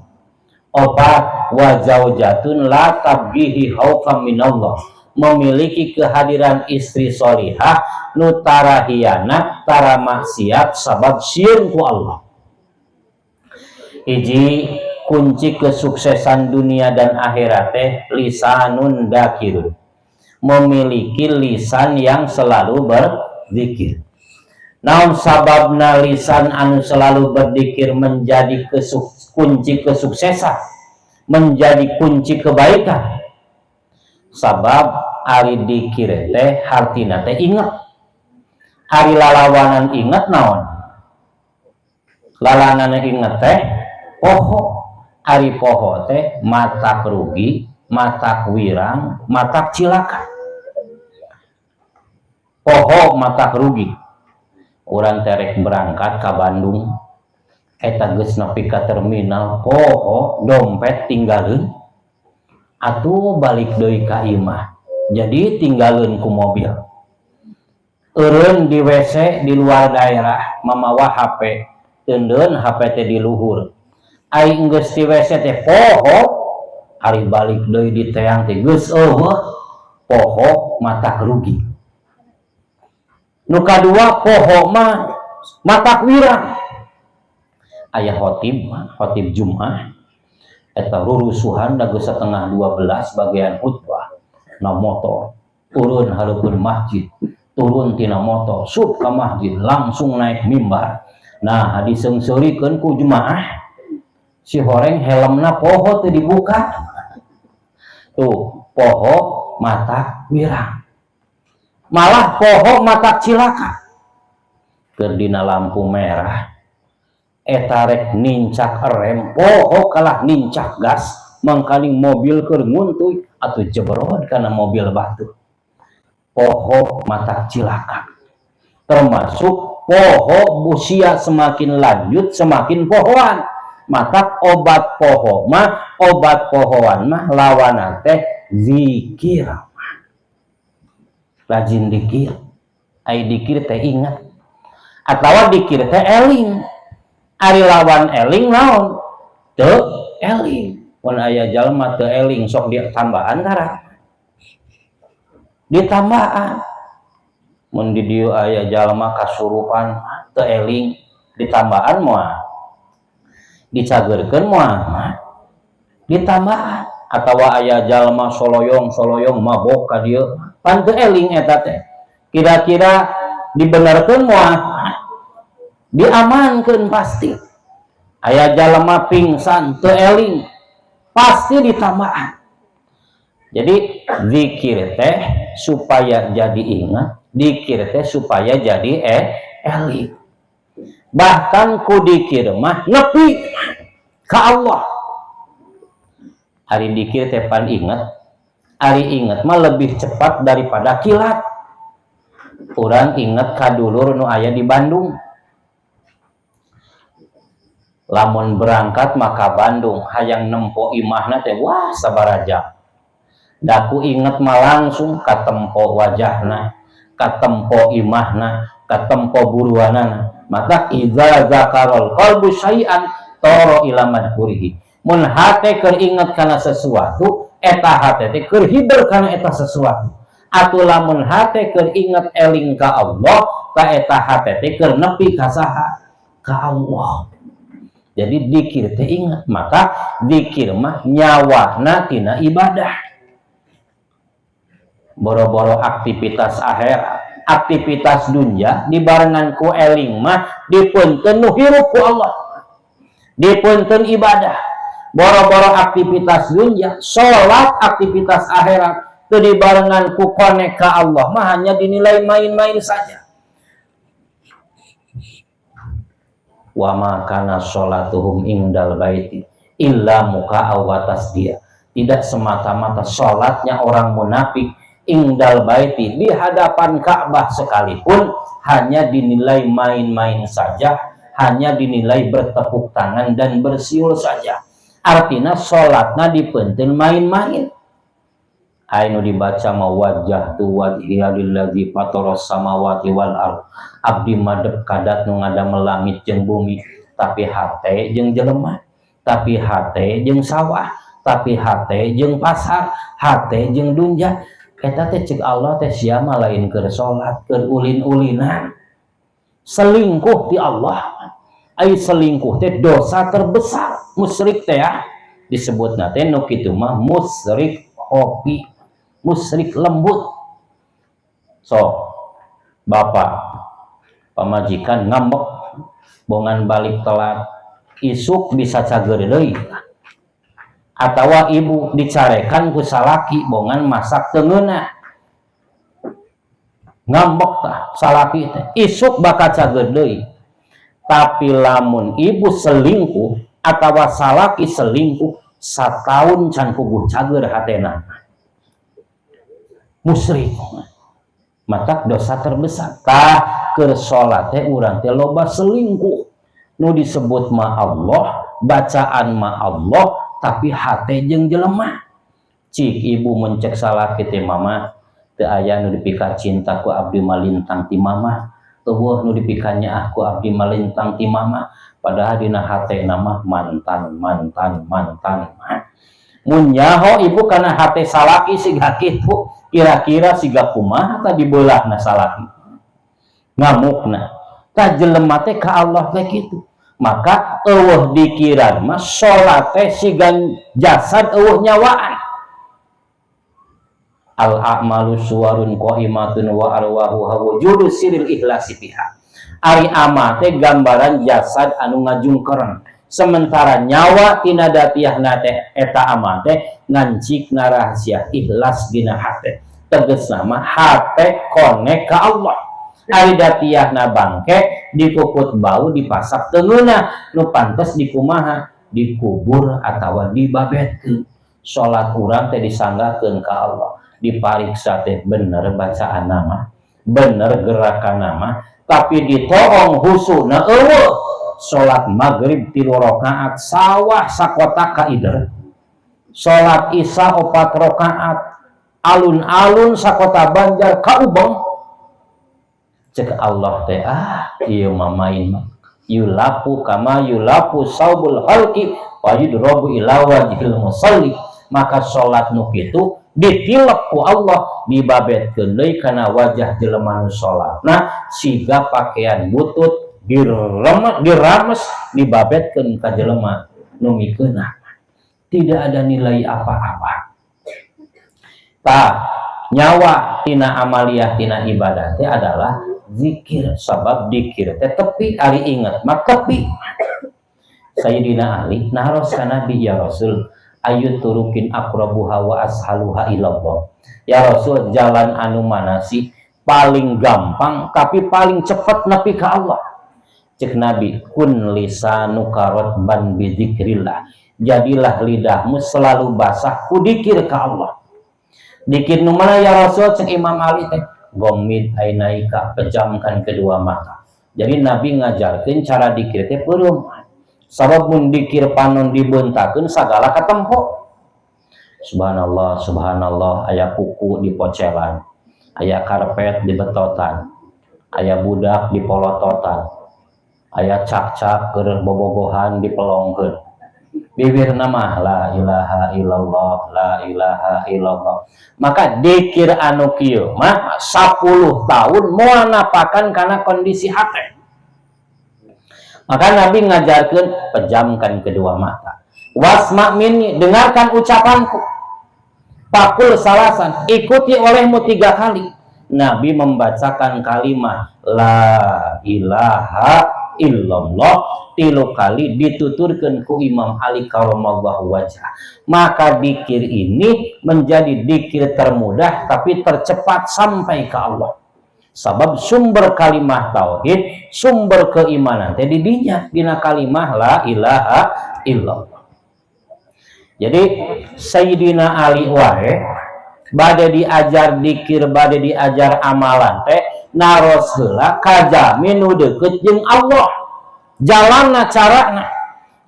S1: Opat, wa zaujatun la tabghihi khaufan minallah. Memiliki kehadiran istri solihah nu tara hianat, tara maksiat sabab sieun ku Allah. Hiji, kunci kesuksesan dunia dan akhirat teh lisanun dzakirun. Memiliki lisan yang selalu berzikir. Naon sababna lisan anu selalu berzikir menjadi kunci kesuksesan, menjadi kunci kebaikan? Sabab ari dikir teh hartina teh inget. Ari lalawanan inget naon? Lalawanan inget teh poho. Ari poho teh matak rugi, matak wirang, matak cilaka. Poho matak rugi. Urang terek berangkat ke Bandung, eta geus nepi ka terminal, poho dompet tinggalin, atuh balik deui ka imah, jadi tinggalin ku mobil. Eureun di WC di luar daerah mamawa HP, teundeun HP teh di luhur. Ai geus di WC teh poho, ari balik deui di teang teh geus euweuh. Poho matak rugi. Nu kadua, poho mah matak wirang. Aya khotib, khotib Jumat eta rurusuhan da geus 11.30 bagian khutbah, na motor turun hareupeun masjid, turun tina motor sup ka masjid, langsung naik mimbar. Nah, diseungseurikeun ku jemaah, si horeng helmna poho teu dibuka. Tuh, poho matak wirang. Malah poho matak cilaka. Keur dina lampu merah eta rek nincak rem, poho kalah nincak gas, mangkaning mobil keur nguntuy atuh jebrod kana mobil batur. Poho matak cilaka. Termasuk poho, usia semakin lanjut semakin pohoan. Matak obat poho mah, obat pohoan mah lawan teh zikir, rajin dikir. Ai dikir teh ingat atau dikir teh eling. Ari lawan eling naon? Teu eling. Mun aya jalma teu eling, sok ditambahan tara? Ditambahan. Mun di dieu aya jalma kasurupan, teu eling, ditambahan moal? Dicageurkeun moal? Ditambahan. Atawa aya jalma soloyong soloyong mabok ka dieu, pan teu eling eta teh, kira-kira dibenerkeun moal? Diamankeun pasti. Aya jalma pingsan, teu eling, pasti ditambahan. Jadi zikir teh supaya jadi ingat, dikir teh supaya jadi eling. Bahkan ku dikir mah nepi ka Allah. Ari dikir teh pan ingat, ari ingat mah lebih cepat daripada kilat. Urang ingat ka dulur nu aya di Bandung, lamun berangkat maka Bandung hayang nempo imahna teh, wah, sabaraja. Da ku inget mah langsung katempo wajahna, katempo imahna, katempo buruanana. Maka idza zakarol qalbu syai'an thara ila madhkurihi. Mun hate keur inget kana sesuatu, eta hate teh keur hiber kana eta sesuatu. Atuh lamun hate keur inget eling ka Allah, ka eta hate teh keur nepi ka saha? Ka Allah. Jadi dikir teh ingat. Maka dikir mah nyawana tina ibadah. Boro-boro aktivitas akhirat, aktivitas dunia dibarengan ku eling mah dipunten nu hirup ku Allah, dipunten ibadah. Boro-boro aktivitas dunia, sholat aktivitas akhirat teu dibarengan ku konek ka Allah mah hanya dinilai main-main saja. Wa ma kana sholatuhum indal baiti illa muka'a wa tasdiya. Tidak semata-mata sholatnya orang munafik indal baiti, di hadapan Ka'bah sekalipun, hanya dinilai main-main saja, hanya dinilai bertepuk tangan dan bersiul saja. Artinya sholatna dipeunteun main-main. Anu dibaca ma wajjahtu wajhiya lillazi fataras samawati wal ard, abdi madep ka Dat nu ngadamel langit jeung bumi, tapi hate jeung jelema, tapi hate jeung sawah, tapi hate jeung pasar, hate jeung dunya. Eta teh cek Allah teh, sia mah lain keur salat, keur ulin-ulinan, selingkuh di Allah. Ai selingkuh teh dosa terbesar, musyrik teh ya. Disebutna teh nu kitu mah musyrik khofi, musyrik lembut. So bapak pamajikan ngambek bongan balik telat, isuk bisa cager deui. Atawa ibu dicarekan ku salaki bongan masak teu ngeunah, ngambek tah salaki teh, isuk bakal cager deui. Tapi lamun ibu selingkuh atawa salaki selingkuh, satahun can puguh cager hatena. Musyrik, matak dosa terbesar. Tah, keur salat teh urang teh loba selingkuh. Nu disebut ma Allah, bacaan ma Allah, tapi hate jeung jelema. Cik ibu mencek salaki teh, "Mama, teu aya nu dipika cinta ku abdi malintang ti mama, euweuh nu dipikanya ku abdi malintang ti mama." Padahal dina hate nama mantan, mantan, mantan. Mun nyaho ibu kana hate salaki siga kitu, kira-kira siga kumaha tah dibeulahna salaki ngamukna? Tah, jelema teh ka Allah teh kitu. Maka euweuh dikiran mah salat teh siga jasad euweuh nyawaan. Al a'malu suwarun qaimatun wa arwahuha wujudu siril ikhlasi fiha. Ari amal teh gambaran jasad anu ngajungkeureun, sementara nyawa tina datiahna teh eta amal teh ngancik rahasia ikhlas dina hate. Tegasna mah hate konek ka Allah. Ari datiahna bangke, dikukut bau, dipasak teu ngeunah, nu pantes dikumaha? Dikubur atawa dibabetkeun. Salat urang teh disanggakeun ka Allah, dipariksa teh bener bacaan nama, bener gerakan nama, tapi ditoong husuna euweuh. Salat maghrib 3 rakaat, sawah sakota kaider. Salat isya 4 rakaat, alun-alun sakota Banjar kaubeng. Cek Allah teh, "Ah, ieu mah main mah." Yulafu kama yulafu saubul khalqi wa yudrabu ila wajhil musalli. Maka salat nu kitu ditilep ku Allah, dibabetkeun deui kana wajah jelema nu salatna, siga pakaian butut diremes, dirames, dibabetkeun ka jelema nu mikeunah. Tidak ada nilai apa-apa. Tah, nyawa tina amaliyah, tina ibadah teh adalah zikir, sabab dikir teh tepi, ari inget mah tepi. Sayyidina Ali naros ka Nabi, "Ya Rasul, ayu turukin aqrabuha wa ashaluha ilallah?" Ya Rasul, jalan anu mana sih paling gampang tapi paling cepat nepi ka Allah? Cek Nabi, "Kun lisanuka rotban bidzikrillah." Jadilah lidahmu selalu basah ku dikir ka Allah. Dikir nu mana, ya Rasul? Cek Imam Ali teh, "Ghammid ainaika," pejamkan kedua mata. Jadi Nabi ngajarkeun cara dikir teh peureum, sabab mun dikir panon dibeuntakeun sagala katempo. Subhanallah, subhanallah, aya kuku di pocelan, aya karpet di betotan, aya budak di polototan, aya cakcak keur bobogohan di pelongkeun, bibir nama la ilaha illallah, la ilaha illallah. Maka dikir anu kieu mah 10 tahun moal napakan karena kondisi hati. Maka Nabi ngajarkan, pejamkan kedua mata, wasma minni, dengarkan ucapanku, faqul salasan, ikuti olehmu tiga kali. Nabi membacakan kalimat la ilaha illallah tilu kali, dituturkan ku Imam Ali karamallahu wajah. Maka dikir ini menjadi dikir termudah tapi tercepat sampai ke Allah, sabab sumber kalimah tauhid, sumber keimanan teh di dinya, dina kalimah la ilaha illallah. Jadi Sayyidina Ali wae bade diajar dikir, bade diajar amalan teh naros heula ka jalmi nu deukeut jeung Allah, jalanna, carana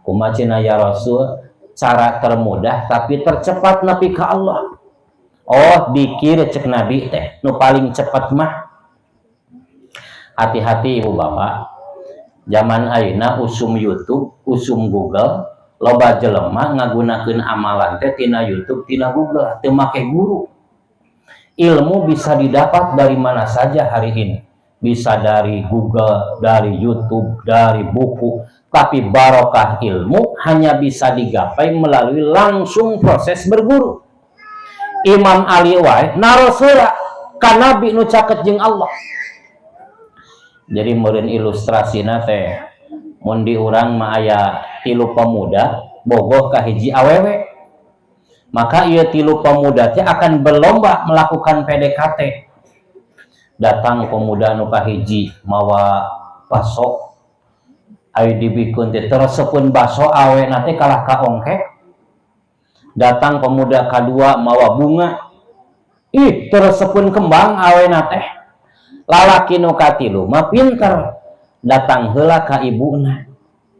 S1: kumaha cenah, ya Rasul, cara termudah tapi tercepat nepi ka Allah? Oh, dikir, cek Nabi teh, nu paling cepat mah. Hati-hati, ibu bapak, zaman ayeuna usum YouTube, usum Google, loba jelema ngagunakeun amalan teh tina YouTube, tina Google, teu make guru. Ilmu bisa didapat dari mana saja hari ini, bisa dari Google, dari YouTube, dari buku, tapi barokah ilmu hanya bisa digapai melalui langsung proses berguru. Imam Ali wae naros heula ka Nabi nu caket jeung Allah. Jadi meureun ilustrasina teh, mun di urang mah aya tilu pemuda bogoh ka hiji awewe, maka ieu tilu pemuda teh akan berlomba melakukan PDKT. Datang pemuda nu kahiji mawa baso, ayo dibikeun teh teresepeun baso, awewena teh kalah ka ongkek. Datang pemuda kadua mawa bunga, ih, teresepeun kembang awewena teh. Lalaki nu katilu mah pinter, datang heula ka ibuna,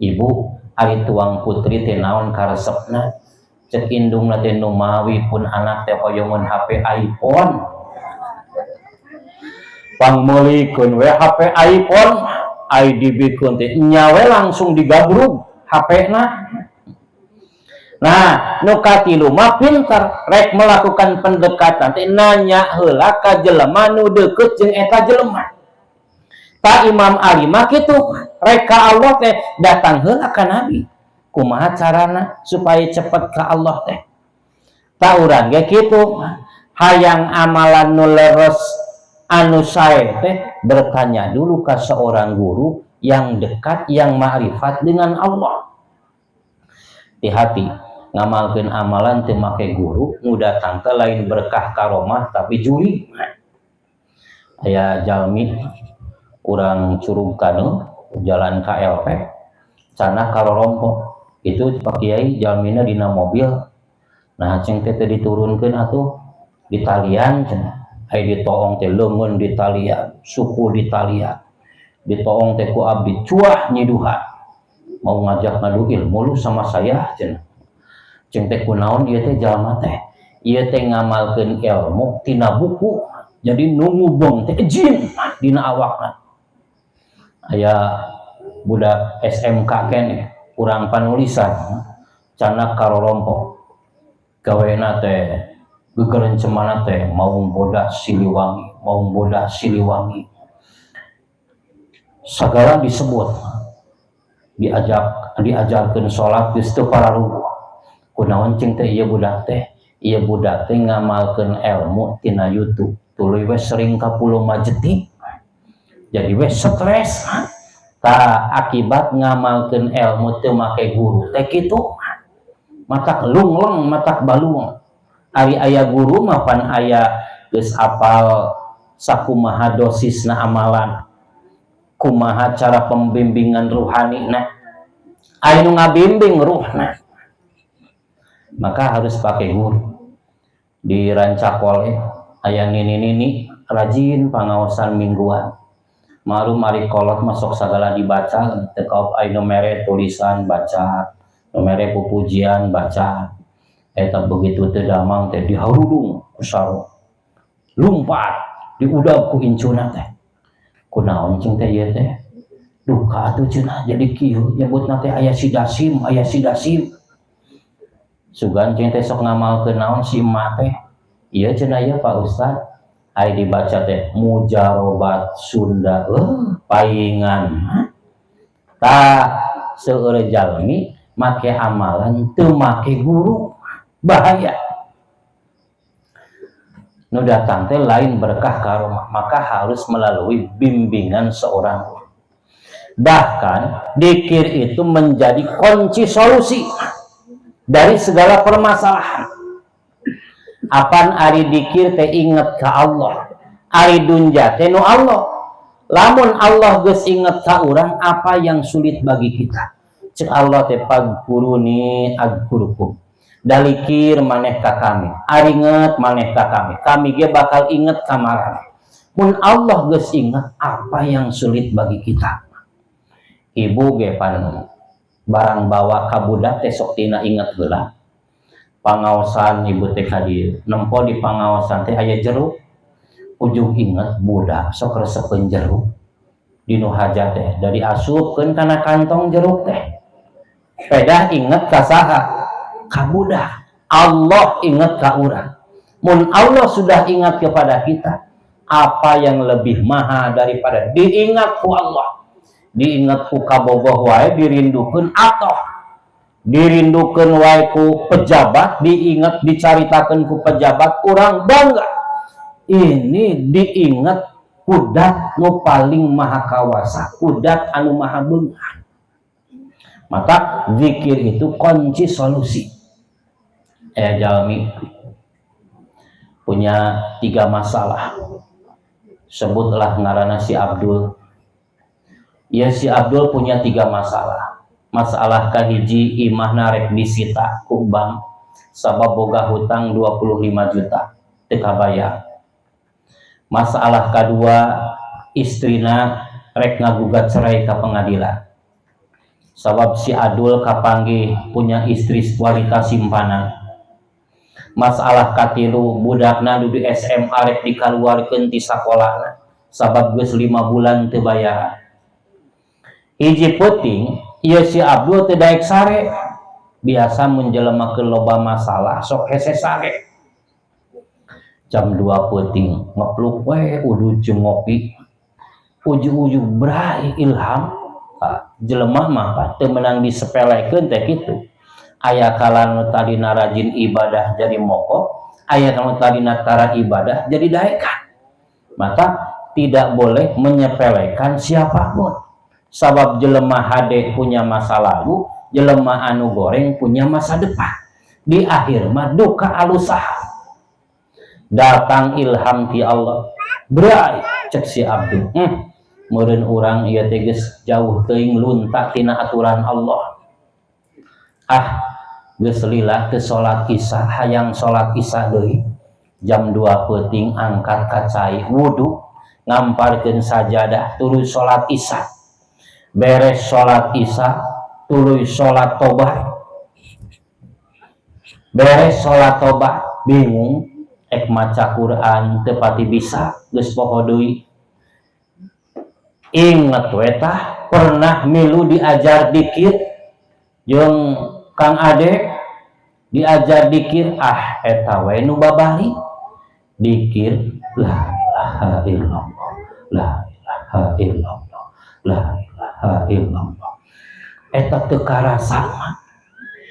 S1: "Ibu, ari tuang putri teh naon karesepna?" Cek indungna teh, "Numawi pun anak teh hoyongeun HP iPhone." Pangmeulikeun we HP iPhone, ai dibikeun teh nya we langsung digabrug HP na. Nah, nu katilu mah pinter, rek melakukan pendekatan teh nanya heula ka jelema nu deukeut jeung eta jelema. Tah, Imam Ali mah kitu, rek ka Allah teh datang heula ka Nabi. Kumaha carana supaya cepet ka Allah teh? Tah, urang ge kitu, hayang amalan nu leres, anu sae teh bertanya dulu ke seorang guru yang dekat, yang ma'rifat dengan Allah. Hati-hati ngamalkeun amalan teu make guru, nu datang teh lain berkah karomah tapi juri. Aya jalmi urang Curug Kano jalan KLP canah karorompo itu, Pak Kiai, jalmina dina mobil. Nah, ceng teh diturunkeun atuh, di talian cenah. Ai ditoong teh leungeun di talian, suku di talian, ditoong teh ku abdi cuah nyiduhan. "Mau ngajak ngadu ilmu lu sama saya?" cenah. Ceng teh, kunaon ieu teh jalma teh? Ieu teh ngamalkeun ilmu tina buku, jadi nu ngubeng teh jin dina awakna. Aya Budak SMK keneh, urang panulisan, candak karorompok. Gawena teh gegerencemana teh maung bodas Siliwangi, maung bodas Siliwangi. Segala disebut, diajak, diajarkeun salat geus teu pararuguh. Kunaon cing teh ieu budak teh? Ieu budak teh ngamalkeun ilmu tina YouTube, tuluy we sering ka Pulau Majeti, jadi we stres. Tah, akibat ngamalkeun ilmu teu make guru teh kitu, matak lungleng, matak baluang. Ari aya guru mah pan aya geus apal sakumaha dosisna amalan, kumaha cara pembimbingan ruhani. Nah, aya nu ngabimbing ruhna, maka harus pakai guru. Di Rancakole aya nini-nini rajin pangaosan mingguan. Marum ari kolot masuk segala dibaca teu kaop, aya nu mere tulisan baca, nu mere pupujian baca. Eta begitu teu damang teh diharudung ku saro, lumpat, diudag ku incuna teh. Kunaon cing teh ieu teh? Duka atuh cenah, jadi kieu nyebutna teh aya si Dasim, aya si Dasim. Sugan cing teh sok ngamalkeun naon si emak teh? Ieu cenah, ieu Pak Ustad, aya dibaca teh mujarobat Sunda, paingan. Tah, seueur jalmi make amalan teu make guru, bahaya. Nu datang teh lain berkah karomah, maka harus melalui bimbingan seorang guru. Bahkan dikir itu menjadi kunci solusi dari segala permasalahan. Apan ari dikir teh inget ka Allah, ari dunja teh nu Allah. Lamun Allah geus inget ka urang, apa yang sulit bagi kita? Cek Allah teh, "Fadzkuruni adzkurkum." Dalikir maneh ka kami, aringet maneh ka kami, kami ge bakal inget ka maraneh. Mun Allah geus inget, apa yang sulit bagi kita? Ibu ge pan barang bawa ka budak teh sok tina inget heula. Pangaosan ibu teh ka dieu, nempo di pangaosan teh aya jeruk, ujung inget budak sok resepeun jeruk. Dinu hajat teh dari asupkeun kana kantong jeruk teh, pedah inget ka saha? Ka budak. Allah inget ka urang. Mun Allah sudah ingat kepada kita, apa yang lebih maha daripada diingat ku Allah? Diingat ku kabogoh wae dirindukeun, atau dirindukeun wae ku pejabat, diingat, dicaritakeun ku pejabat, urang bangga. Ini diingat ku dzat nu paling maha kawasa, ku dzat anu maha beunghar. Maka zikir itu kunci solusi. Jalmi punya tiga masalah, sebutlah ngarana si Abdul ya. Si Abdul punya tiga masalah. Masalah kahiji, imahna rek disita ku bank sabab boga hutang 25 juta teu kabayar. Masalah kedua, istrina rek ngagugat cerai ke pengadilan sabab si Abdul kapanggih punya istri wanita simpanan. Masalah katilu, budakna di SMA rek dikaluarkeun ti sakolahna sabab geus 5 bulan teu bayaran. Hiji peuting ieu si Abdul teu daek sare. Biasa mun jelema keur loba masalah sok hese sare. Jam 2 peuting ngepluk we udud jeung ngopi, ujug-ujug bray ilham. Jelema mah, Pak, teu meunang disepelekeun teh kitu. Aya kala nu tadina rajin ibadah jadi mokok, aya nu tadina tara ibadah jadi daekan. Maka tidak boleh menyepelekan siapapun, sabab jelema hade punya masa lalu, jelema anu goreng punya masa depan. Di akhir mah duka alusaha. Datang ilham ti Allah, bray, cek si Abdul, meureun urang ieu teh geus jauh teuing lunta tina aturan Allah. Ah, geus lila teu salat Isya, hayang salat Isya deui. Jam 2 peuting angkat ka cai, wudu, ngamparkeun sajadah, tuluy salat Isya. Beres salat Isya, tuluy salat tobat. Beres salat tobat, bingung ek maca Quran teu pati bisa, geus poho deui. Inget we tah. Pernah milu diajar dikir jeung Kang Ade, diajar dikir, ah, eta we nu babari dikir, la ilaha illallah, la ilaha illallah, la ilaha illallah. Eta teu karasa mah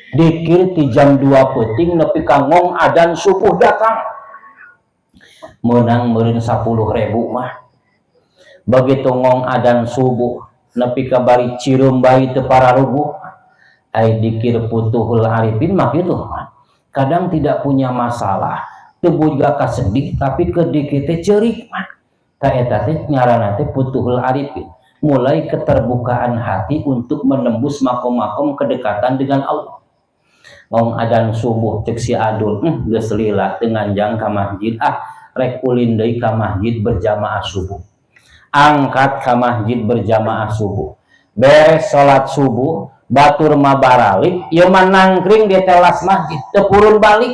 S1: dikir ti jam 2 peuting nepi ka ngong adan subuh datang, menang meureun 10.000 mah. Begitu ngong adan subuh nepi ka bari cireum bae teu pararuguh. Ai dikir Futuhul Arifin mah kitu mah. Kadang tidak punya masalah, teu boga kasedih, tapi ke dikir teh ceurik mah. Ta eta teh ngaranna teh Futuhul Arifin, mulai keterbukaan hati untuk menembus makom-makom kedekatan dengan Allah. Ngong adan subuh, cek si Adul, geus lila teu nganjang ka masjid, ah, rek ulin deui ka masjid berjamaah subuh." Angkat ka masjid berjamaah subuh, beres salat subuh, batur mah baralik, ieu mah nangkring di teras masjid, teu purun balik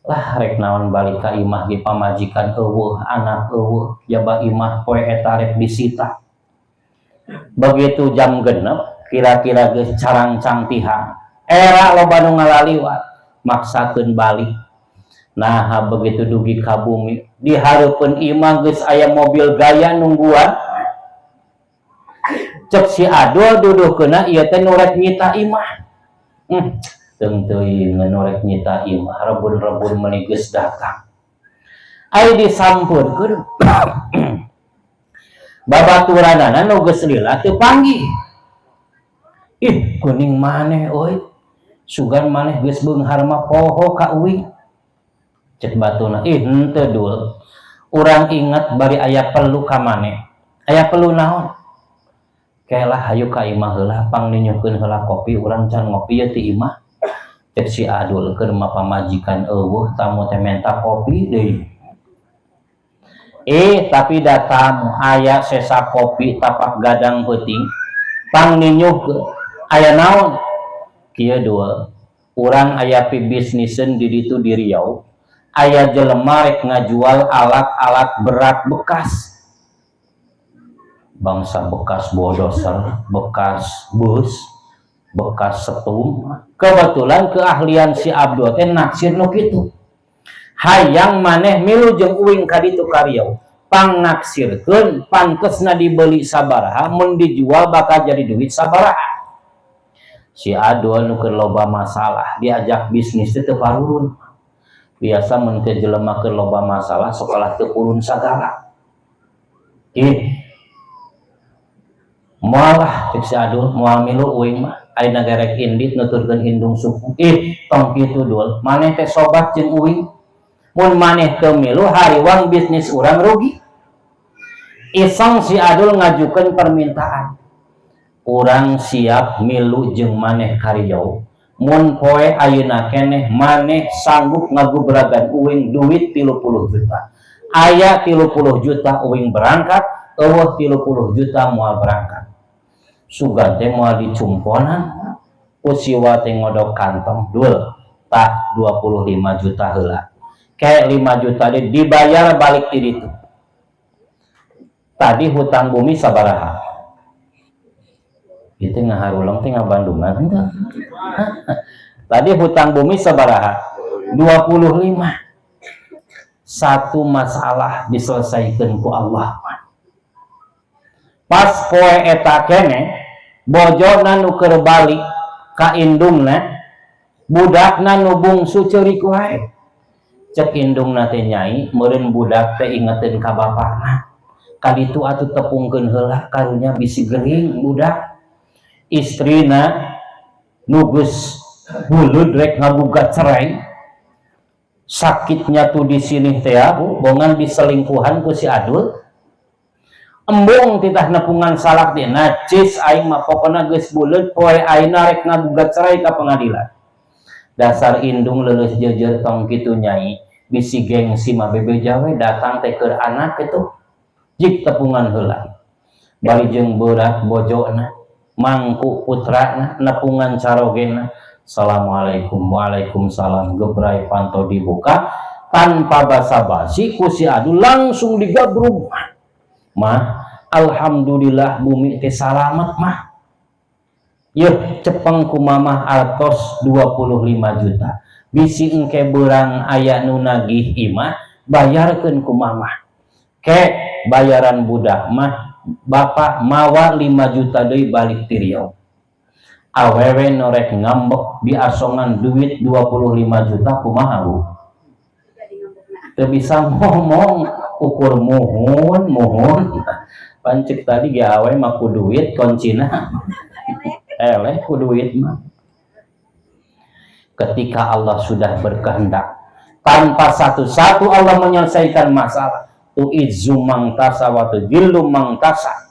S1: lah. Rek naon balik ka imah ge pamajikan euweuh, anak euweuh, jaba imah poe eta rek disita. Begitu jam 6 kira-kira geus carangcang tihang, era loba nu ngalaliwat, maksakeun balik. Nah, begitu dugi ka bumi, di hareupeun imah geus aya mobil gaya nungguan. Cek si Adul, duduhkeuna ieu teh nu rek nyita imah. Teung teuing nu rek nyita imah, rebun-rebun meuni geus datang. Ai disampeurkeun, babaturanana nu geus lila teu panggih. "Ih, kuning maneh euy, sugan maneh geus beunghar mah poho ka uing," cek batuna. "Ih, henteu, Dul, urang inget bari aya perlu ka maneh." "Aya perlu naon?" "Kelah, hayu ka imah heula, pangninyuhkeun heula kopi, urang can ngopi ye ti imah," cek si Adul. Keur mah pamajikan euweuh, tamu teh menta kopi deui. Eh, tapi da tamu aya sesa kopi tapak gadang peuting, pangninyuhkeun. "Aya naon?" "Kieu, Dul, urang aya pibisniseun di ditu di Riau, aya jelema rek ngajual alat-alat berat bekas, bangsa bekas bulldozer, bekas bus, bekas setum. Kebetulan keahlian si Abdul teh naksir nu kitu. Hayang maneh milu jeung uing ka ditu ka Riau, pangnaksirkeun pantesna dibeli sabaraha, mun dijual bakal jadi duit sabaraha." Si Adul nu keur loba masalah, diajak bisnis teh teu parurun. Biasa mun teh jelema keur loba masalah, sekolah teu purun sagala. "Ih, moal lah," cek si Adul, "moal milu uing mah, ayeuna ge rek indit nuturkeun indung suku." "Ih, tong kitu, Dul, maneh teh sobat jeung uing. Mun maneh teu milu, hariwang bisnis urang rugi." Iseng si Adul ngajukeun permintaan, "Urang siap milu jeung maneh ka Riau mun poe ayeuna keneh maneh sanggup ngagubragan uing duit 30 juta. Aya 30 juta, uing berangkat, euweuh 30 juta, moal berangkat." Sugan teh moal dicumponan ku siwa teh ngodok kantong. "Dul, tah 25 juta heula, kayak 5 juta deh dibayar balik ti ditu." Tadi hutang bumi sabaraha itu? Ngaharuleng teh ngabandungan henteu? Tadi hutang bumi sabaraha? 25. Satu masalah diselesaikan ku Allah. Pas poe eta kene, bojona nu keur balik ka indungna, budakna nu bungsu ceurik wae. Cek indungna teh, "Nyai, meureun budak teh ingeteun ka bapakna. Kaditu atuh tepungkeun heula, karunya bisi gering budak." Istrina nu geus buleud rek ngagugat cerai, sakitnya tuh di sini teh, Bu, bongan diselingkuhan ku si Adul. Embung titah nepungan salak dia, "Najis aing mah, pokona geus buleud, poe ayeuna rek ngagugat cerai ka pengadilan." Dasar indung leuleus jeujeur. "Tong kitu, Nyai, bisi gengsi mah bebeja we, datang teh keur anak itu, jik tepungan heula." Bari jeung berat bojona mangku putrana, nepungan carogena. "Assalamualaikum." "Waalaikumsalam." Gebrai panto dibuka, tanpa basa-basi ku si Adul langsung digabrug. "Mah, Alhamdulillah bumi teh salamet mah. Yeuh, cepeng ku mamah artos 25 juta. Bisi engke beurang aya nu nagih imah, bayarkeun ku mamah. Ke bayaran budak mah bapak mawa 5 juta deui balik ti Riau. Awewe nu rek ngambek diasongan duit 25 juta kumaha, Bu? Teu bisa ngomong, ukur muhun muhun. Pan cek tadi ge awe mah ku duit kuncina. Eleh ku duit mah. Ketika Allah sudah berkehendak, tanpa satu-satu Allah menyelesaikan masalah. Tu'izzu man tasya wa tudzillu man tasya.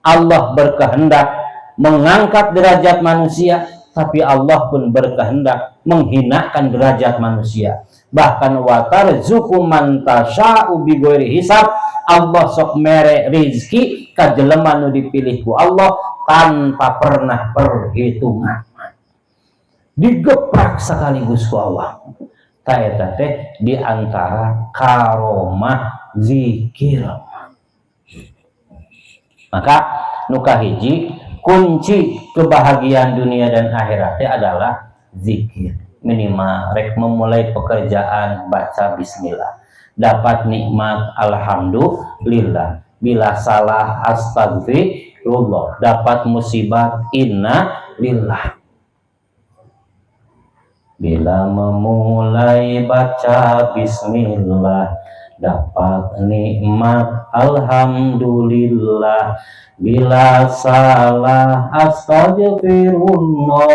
S1: Allah berkehendak mengangkat derajat manusia, tapi Allah pun berkehendak menghinakan derajat manusia. Bahkan wa tarzuqu man tasya'u bighairi hisab. Allah sok mere rizki ka jelema nu dipilih ku Allah tanpa pernah perhitungan. Digeprak sekaligus ku Allah. Ta eta teh di antara karomah zikir. Maka nu kahiji kunci kebahagiaan dunia dan akhirat teh adalah zikir. Minimal rek memulai pekerjaan baca bismillah. Dapat nikmat alhamdulillah. Bila salah astagfirullah. Dapat musibah inna lillah. Bila memulai baca bismillah, dapat nikmat alhamdulillah. Bila salah astagfirullah,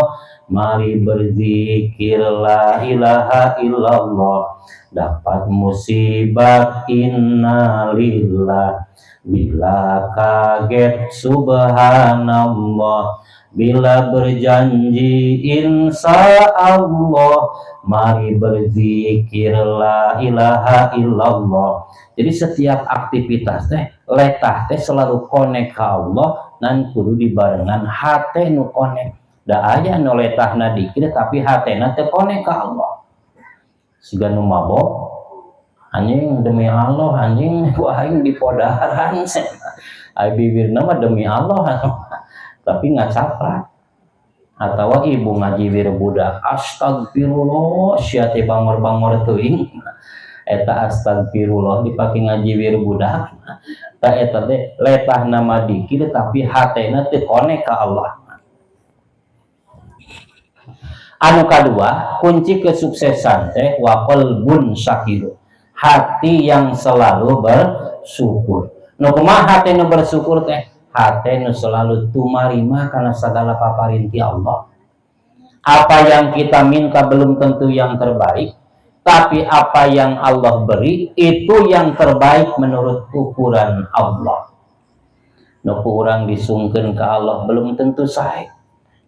S1: mari berzikir la ilaha illallah. Dapat musibah innalillah, bila kaget subhanallah, bila berjanji insya Allah, mari berzikir la ilaha illallah. Jadi setiap aktivitas teh letah teh selalu konek ke Allah dan kudu dibarengan hate nu konek. Da aya nu letahna dikir tapi hatena teu konek ka Allah. Siga nu mabok, anjing demi Allah anjing ku aing dipodaran. Ai bibirna mah demi Allah tapi ngacaprak. Atau ibu ngajiwir budak astagfirullah sia teh bangor-bangor teuing. Eta astagfirullah dipake ngajiwir budak. Ta eta teh letahna mah dikir tapi hatena teu konek ka Allah. Anu kadua, kunci kesuksesan teh wa qalbun syakir. Hati yang selalu bersyukur. Nu kumaha hati nu bersyukur teh? Hati nu selalu tumarima karena segala paparin ti Allah. Apa yang kita minta belum tentu yang terbaik, tapi apa yang Allah beri itu yang terbaik menurut ukuran Allah. Nu ku urang disungkeun ka Allah belum tentu sae,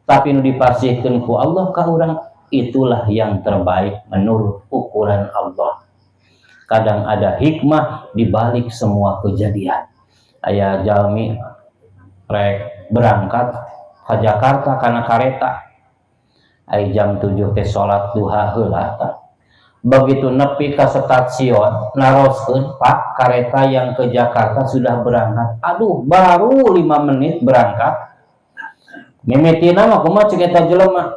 S1: tapi nu dipasihkeun ku Allah ka urang itulah yang terbaik menurut ukuran Allah. Kadang ada hikmah di balik semua kejadian. Aya jalmi rek berangkat ke Jakarta karena kareta. Ai jam 7 teh salat duha heula. Begitu nepi ke stasiun, naroskeun, "Pak, kereta yang ke Jakarta sudah berangkat?" "Aduh, baru 5 menit berangkat." Mimitina mah kumaha cek eta jelema?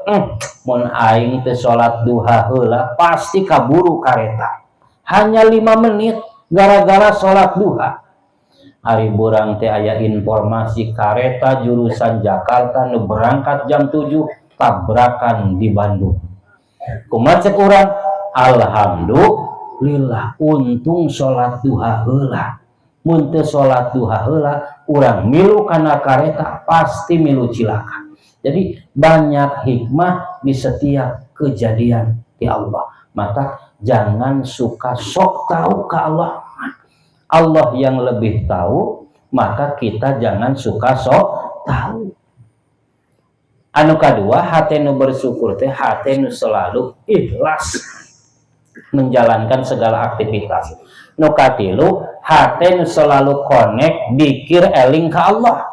S1: Mun aing teu salat duha heula pasti kaburu kareta. Hanya 5 menit gara-gara salat duha. Ari burang teh aya informasi kareta jurusan Jakarta nu berangkat jam 7 tabrakan di Bandung. Kumaha cek urang? Alhamdulillah, untung salat duha heula. Mun teu salat duha heula, urang milu kana kareta pasti milu cilaka. Jadi banyak hikmah di setiap kejadian di Allah. Maka jangan suka sok tahu ke Allah. Allah yang lebih tahu, maka kita jangan suka sok tahu. Anu kadua, hati nu bersyukur teh hati nu selalu ikhlas menjalankan segala aktivitas. Nu katilu, hati nu selalu connect dikir eling ke Allah.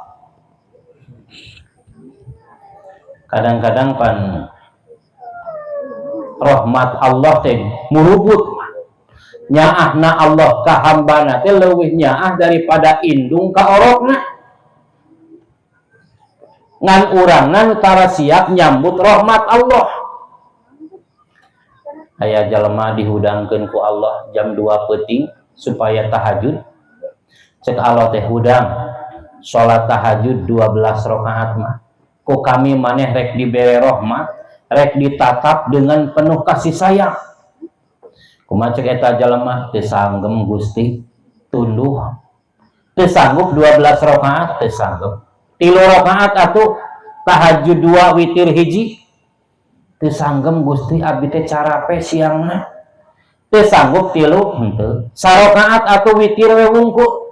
S1: Kadang-kadang pan rahmat Allah teh murubut, nyaahna Allah ka hambana teh leuwih nyaah daripada indung ka orokna. Ngan urangna nu tara siap nyambut rahmat Allah. Aya jalma dihudangkeun ku Allah jam 2 peuting supaya tahajud. Cek Allah teh, "Hudang salat tahajud 12 rakaat mah. Ku kami maneh rek dibere rahmat, rek ditatap dengan penuh kasih sayang." Kumaha cek eta jalma? "Teu sanggem, Gusti, tunduh." Teu sanggup 12 rakaat, teu sanggup. "Tilu rakaat atuh, tahajud dua, witir hiji." "Teu sanggem, Gusti, abdi teh carape siangna." "Teu sanggup tilu?" "Henteu." "Sarakaat atuh, witir we wungkul.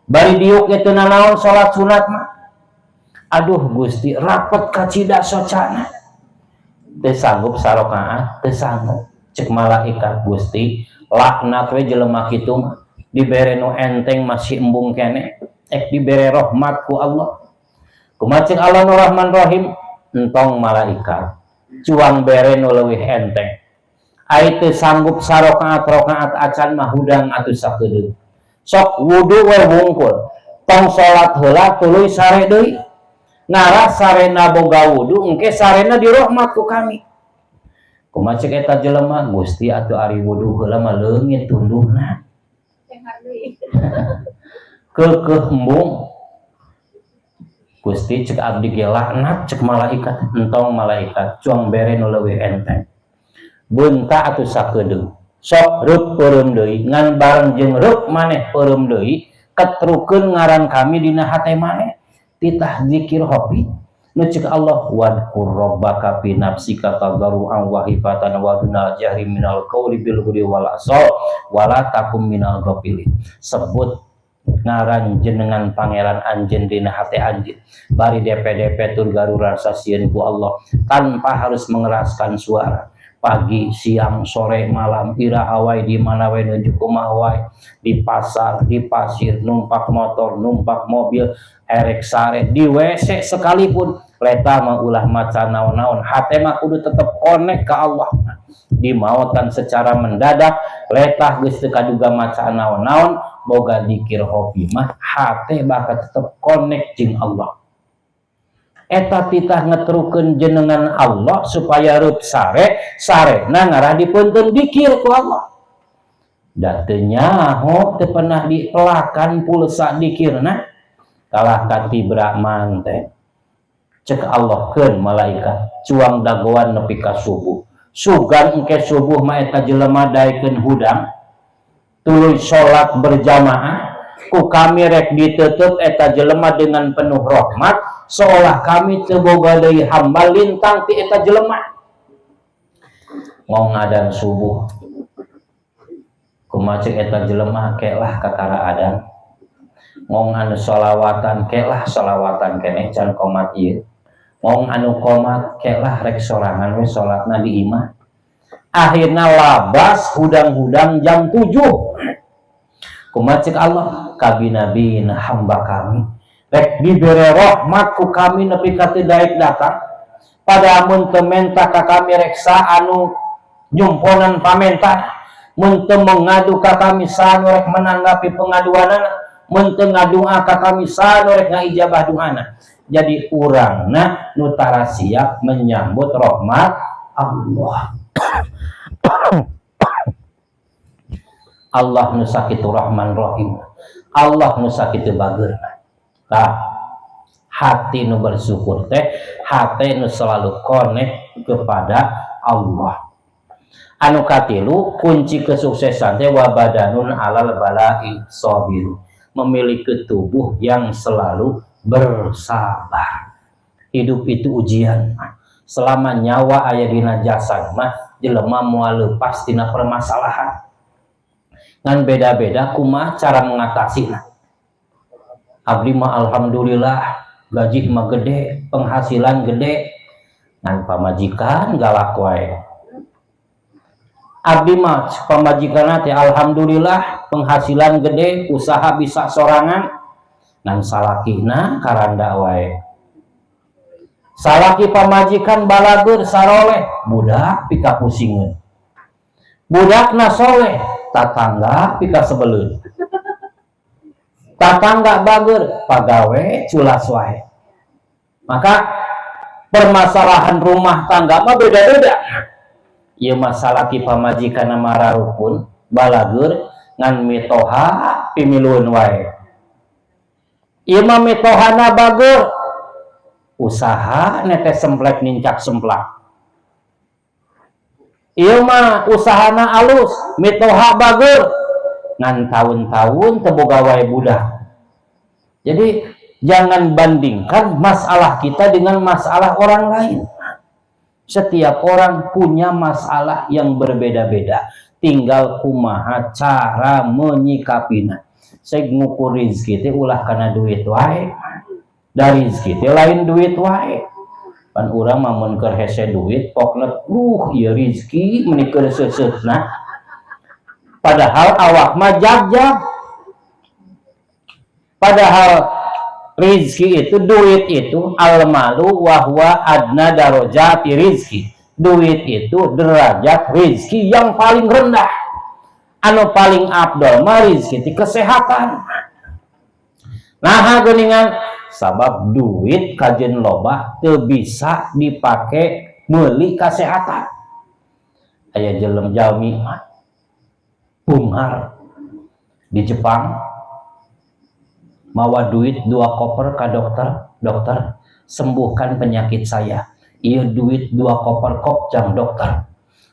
S1: Bari diuk ge teu nanaon salat sunat mah." "Aduh Gusti, rapet kacida socana." "Teu sanggup sarakaat?" "Teu sanggup." Cek malaikat, "Gusti, laknat we jelema kitu mah, dibere nu enteng masih embung keneh, ek dibere rahmat ku Allah." Kumaha cek Allah nu Rahman Rahim? "Entong, malaikat, cuang bere nu leuwih enteng. Ai teu sanggup sarakaat rakaat acan mah, hudang atuh sakedeung. Sok wudu we wungkul, tong salat heula, tuluy sare deui. Ngarah sarena boga wudu, engke sarena dirahmat ku kami." Kumaha cek eta jelema? "Gusti, atuh ari wudu heula mah leungit tunduhna." Keukeuh embung, Gusti, cek abdi ge laknat. Cek malaikat, "Entong, malaikat, cuang bere nu leuwih enteng. Beunta atuh sakedeung. Sok reup peureum deui, ngan bareng jeung reup maneh peureum deui, ketrukeun ngaran kami dina hate maneh." Titah zikir khafi nu cek Allah, wadkur rabbaka fi nafsika tadarruan wa khifatan wa dunal jahri minal qawli bil ghudwi wal asal wala takum minal ghafilin. Sebut ngaran jenengan pangeran anjeun dina hate anjeun bari DP-DP tur garu rasa sieun ku Allah tanpa harus mengeraskan suara, pagi, siang, sore, malam, iraha wae, di mana wae, nuju kumaha wae, di pasar, di pasir, numpak motor, numpak mobil, erek sare, di WC sekalipun, letah mah ulah maca naon-naon, hate mah kudu tetep connect ke Allah. Dimautan secara mendadak, letah geus teu kaduga maca naon-naon, boga dikir khafi mah hate bakal tetep connect jeung Allah. Eta titah ngetrukeun jenengan Allah supaya reup sare, sarena ngarah dipunten dikir ku Allah. Da teu nyaho, teu pernah dipelakan pulsa dikirna, kalah ka Brahman teh. Cek Allah, "Keun malaikat, cuang dagoan nepi ka subuh. Sugan engke subuh mah eta jelema daekeun hudang, tuluy salat berjamaah, ku kami rek ditutup eta jelema dengan penuh rahmat, seolah kami teu boga deui hamba lintang ti eta jelema." Ngong adan subuh, kumaha cek eta jelema? Kelah kakara adan. Ngong anu sholawatan, kelah sholawatan keneh, can komat ieu. Ngong anu komat, kelah rek sorangan we salatna di imah. Akhirna labas hudang-hudang jam 7. Kumaha cek Allah? "Kabina-bina hamba kami rek dibere rahmat ku kami nepi ka teu daek datang. Pada mun teu menta ka kami, rek saha anu nyumponan pamenta? Mun teu mengadu ka kami, saha anu rek menanggapi pengaduanana? Mun teu ngadua ka kami, saha anu rek ngaijabah duana?" Jadi urangna nu tara siap menyambut rahmat Allah. Allah nu sakitu Rahman Rahim, Allah nu sakitu bageurna. Tah, hati nu bersyukur teh hati nu selalu connect kepada Allah. Anu katilu, kunci kesuksesan teh wa badanun alal balai sabiru, memiliki tubuh yang selalu bersabar. Hidup itu ujian. Selama nyawa aya dina jasad mah, jelema moal lepas tina permasalahan, ngan beda-beda kumaha cara mengatasinya. Abdi mah alhamdulillah gaji mah gede, penghasilan gede, ngan pamajikan galak wae. Abdi mah pamajikan teh alhamdulillah penghasilan gede, usaha bisa sorangan, ngan salakina karanda wae. Salaki pamajikan balageur, saroleh, budak pika pusingeun. Budakna soleh, tatangga pika sebeleun. Tatangga bager, pagawe culas wae. Maka Permasalahan rumah tangga mah beda-beda. Ieu masalah ki pamajikan mararukun, balageur, ngan mitoha pimilueun wae. Ieu mah mitohana bageur, usaha netes semplek nincak semplak. Ieu mah usahana alus, mitoha bageur, ngan tahun-tahun teu boga wae budak. Jadi jangan bandingkan masalah kita dengan masalah orang lain. Setiap orang punya masalah yang berbeda-beda. Tinggal kumaha cara menyikapinya. Saya ngukur rezeki teh ulah karena duit wae. Dari rezeki teh lain duit wae. Pan urang mah mun keur hese duit pokna ieu rezeki meuni keur seuseutna. Padahal awak mah jag-jag. Padahal rizki itu, duit itu المال وهو أدنى درجات الرزق. Duit itu derajat rizki yang paling rendah. Anu paling afdol mah rizki itu kesehatan. Nah, geuningan sabab duit kajen loba teu bisa dipake meuli kesehatan. Aya jelem jalmi mah beunghar di Jepang, mawa duit dua koper ke dokter, "Dokter, sembuhkan penyakit saya. Iya, duit dua koper kop jang dokter."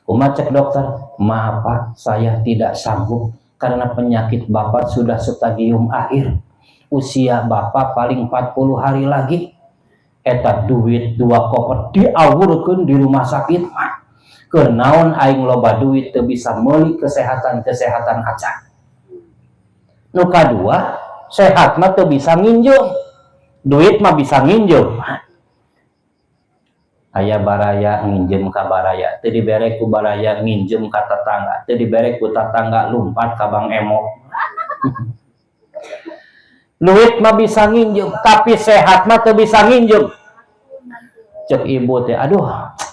S1: Kumaha cek dokter? "Maaf, Pak, saya tidak sanggup karena penyakit Bapak sudah stadium akhir. Usia Bapak paling 40 hari lagi." Eta duit dua koper diawurkeun di rumah sakit mah. Keur naon aing loba duit teu bisa meuli kesehatan-kesehatan acan? Nu kadua, sehat mah teu bisa nginjem. Duit mah bisa nginjem. Aya baraya nginjem ka baraya, teu dibere ku baraya, nginjem ka tetangga, teu dibere ku tetangga, lumpat ka Bang Emok. Duit mah bisa nginjem, tapi sehat mah teu bisa nginjem. Cek ibu teh, "Aduh,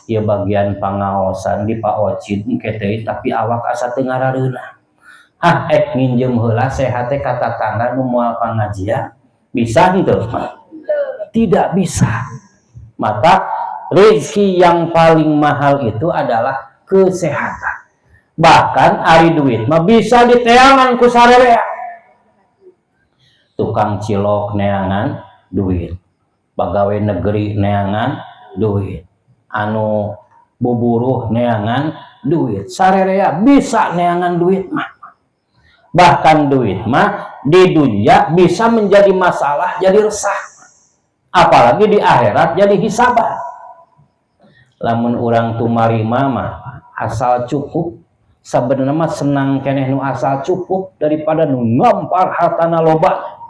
S1: ieu bagian pangaosan di Pak Ocid engke teh, tapi awak asa teu ngarareunah. Ah, ek nginjem heula sehat teh ka tetangga nu moal pangajian." Bisa henteu? Tidak bisa. Maka rezeki yang paling mahal itu adalah kesehatan. Bahkan ari duit mah bisa diteangan ku sarerea. Tukang cilok neangan duit, pegawai negeri neangan duit, anu buburuh neangan duit, sarerea bisa neangan duit mah. Bahkan duit mah di dunia bisa menjadi masalah, jadi resah, apalagi di akhirat jadi hisaban. Lamun urang tumarima mah asal cukup. Sebenarnya mah senang keneh nu asal cukup daripada nu ngampar hartana loba.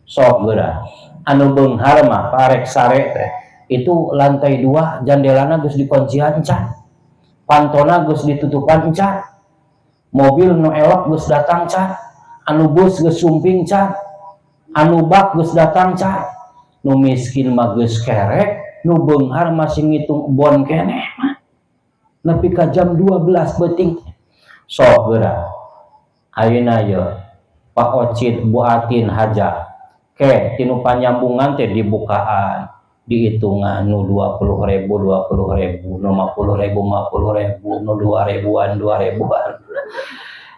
S1: Sok geura, anu beunghar mah parek sare teh itu lantai dua jandelana geus dikuncian can, pantona geus ditutupan can, mobil nu elok geus datang can, anu bus geus sumping can, anu bak geus datang can. Nu miskin mah geus kerek, nu beunghar masih ngitung bon keneh mah nepi ka jam 12 beuting. Sok geura ayeuna ye Pak Ocid, Bu Atin, Haja ke tinu panyambungan teh dibukaan, dihitungan, nu 20 ribu 20 ribu, nu 50 ribu 50 ribu, nu 2 ribuan 2 ribuan.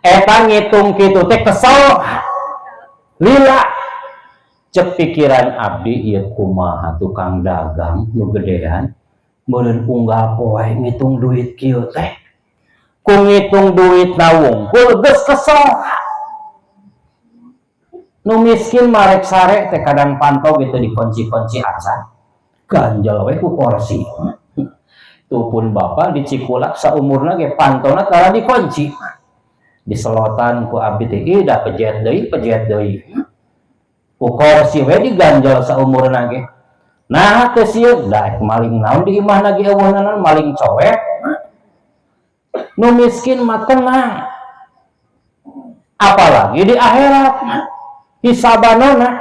S1: Eta ngitung kitu teh kesel lila. Cek pikiran abdi, ieu kumaha tukang dagang nu gedean meureun unggal poe ngitung duit kieu teh? Ku ngitung duit na wungkul geus kesel. Nu miskin marek sare teh kadang panto gitu dikunci-kunci acan, ganjel we ku kursi. Tuh pun bapak di Cikulak saumurna ge pantona tara dikunci, diselotan ku abdi teh, ih dah pejet deui, pejet deui, ku kursi we diganjel saumurna ge. Nah, teu sieun da maling naon, di imahna ge euweuh naon, maling cowek. Nu miskin mah tenang, apalagi di akhirat hisabanana.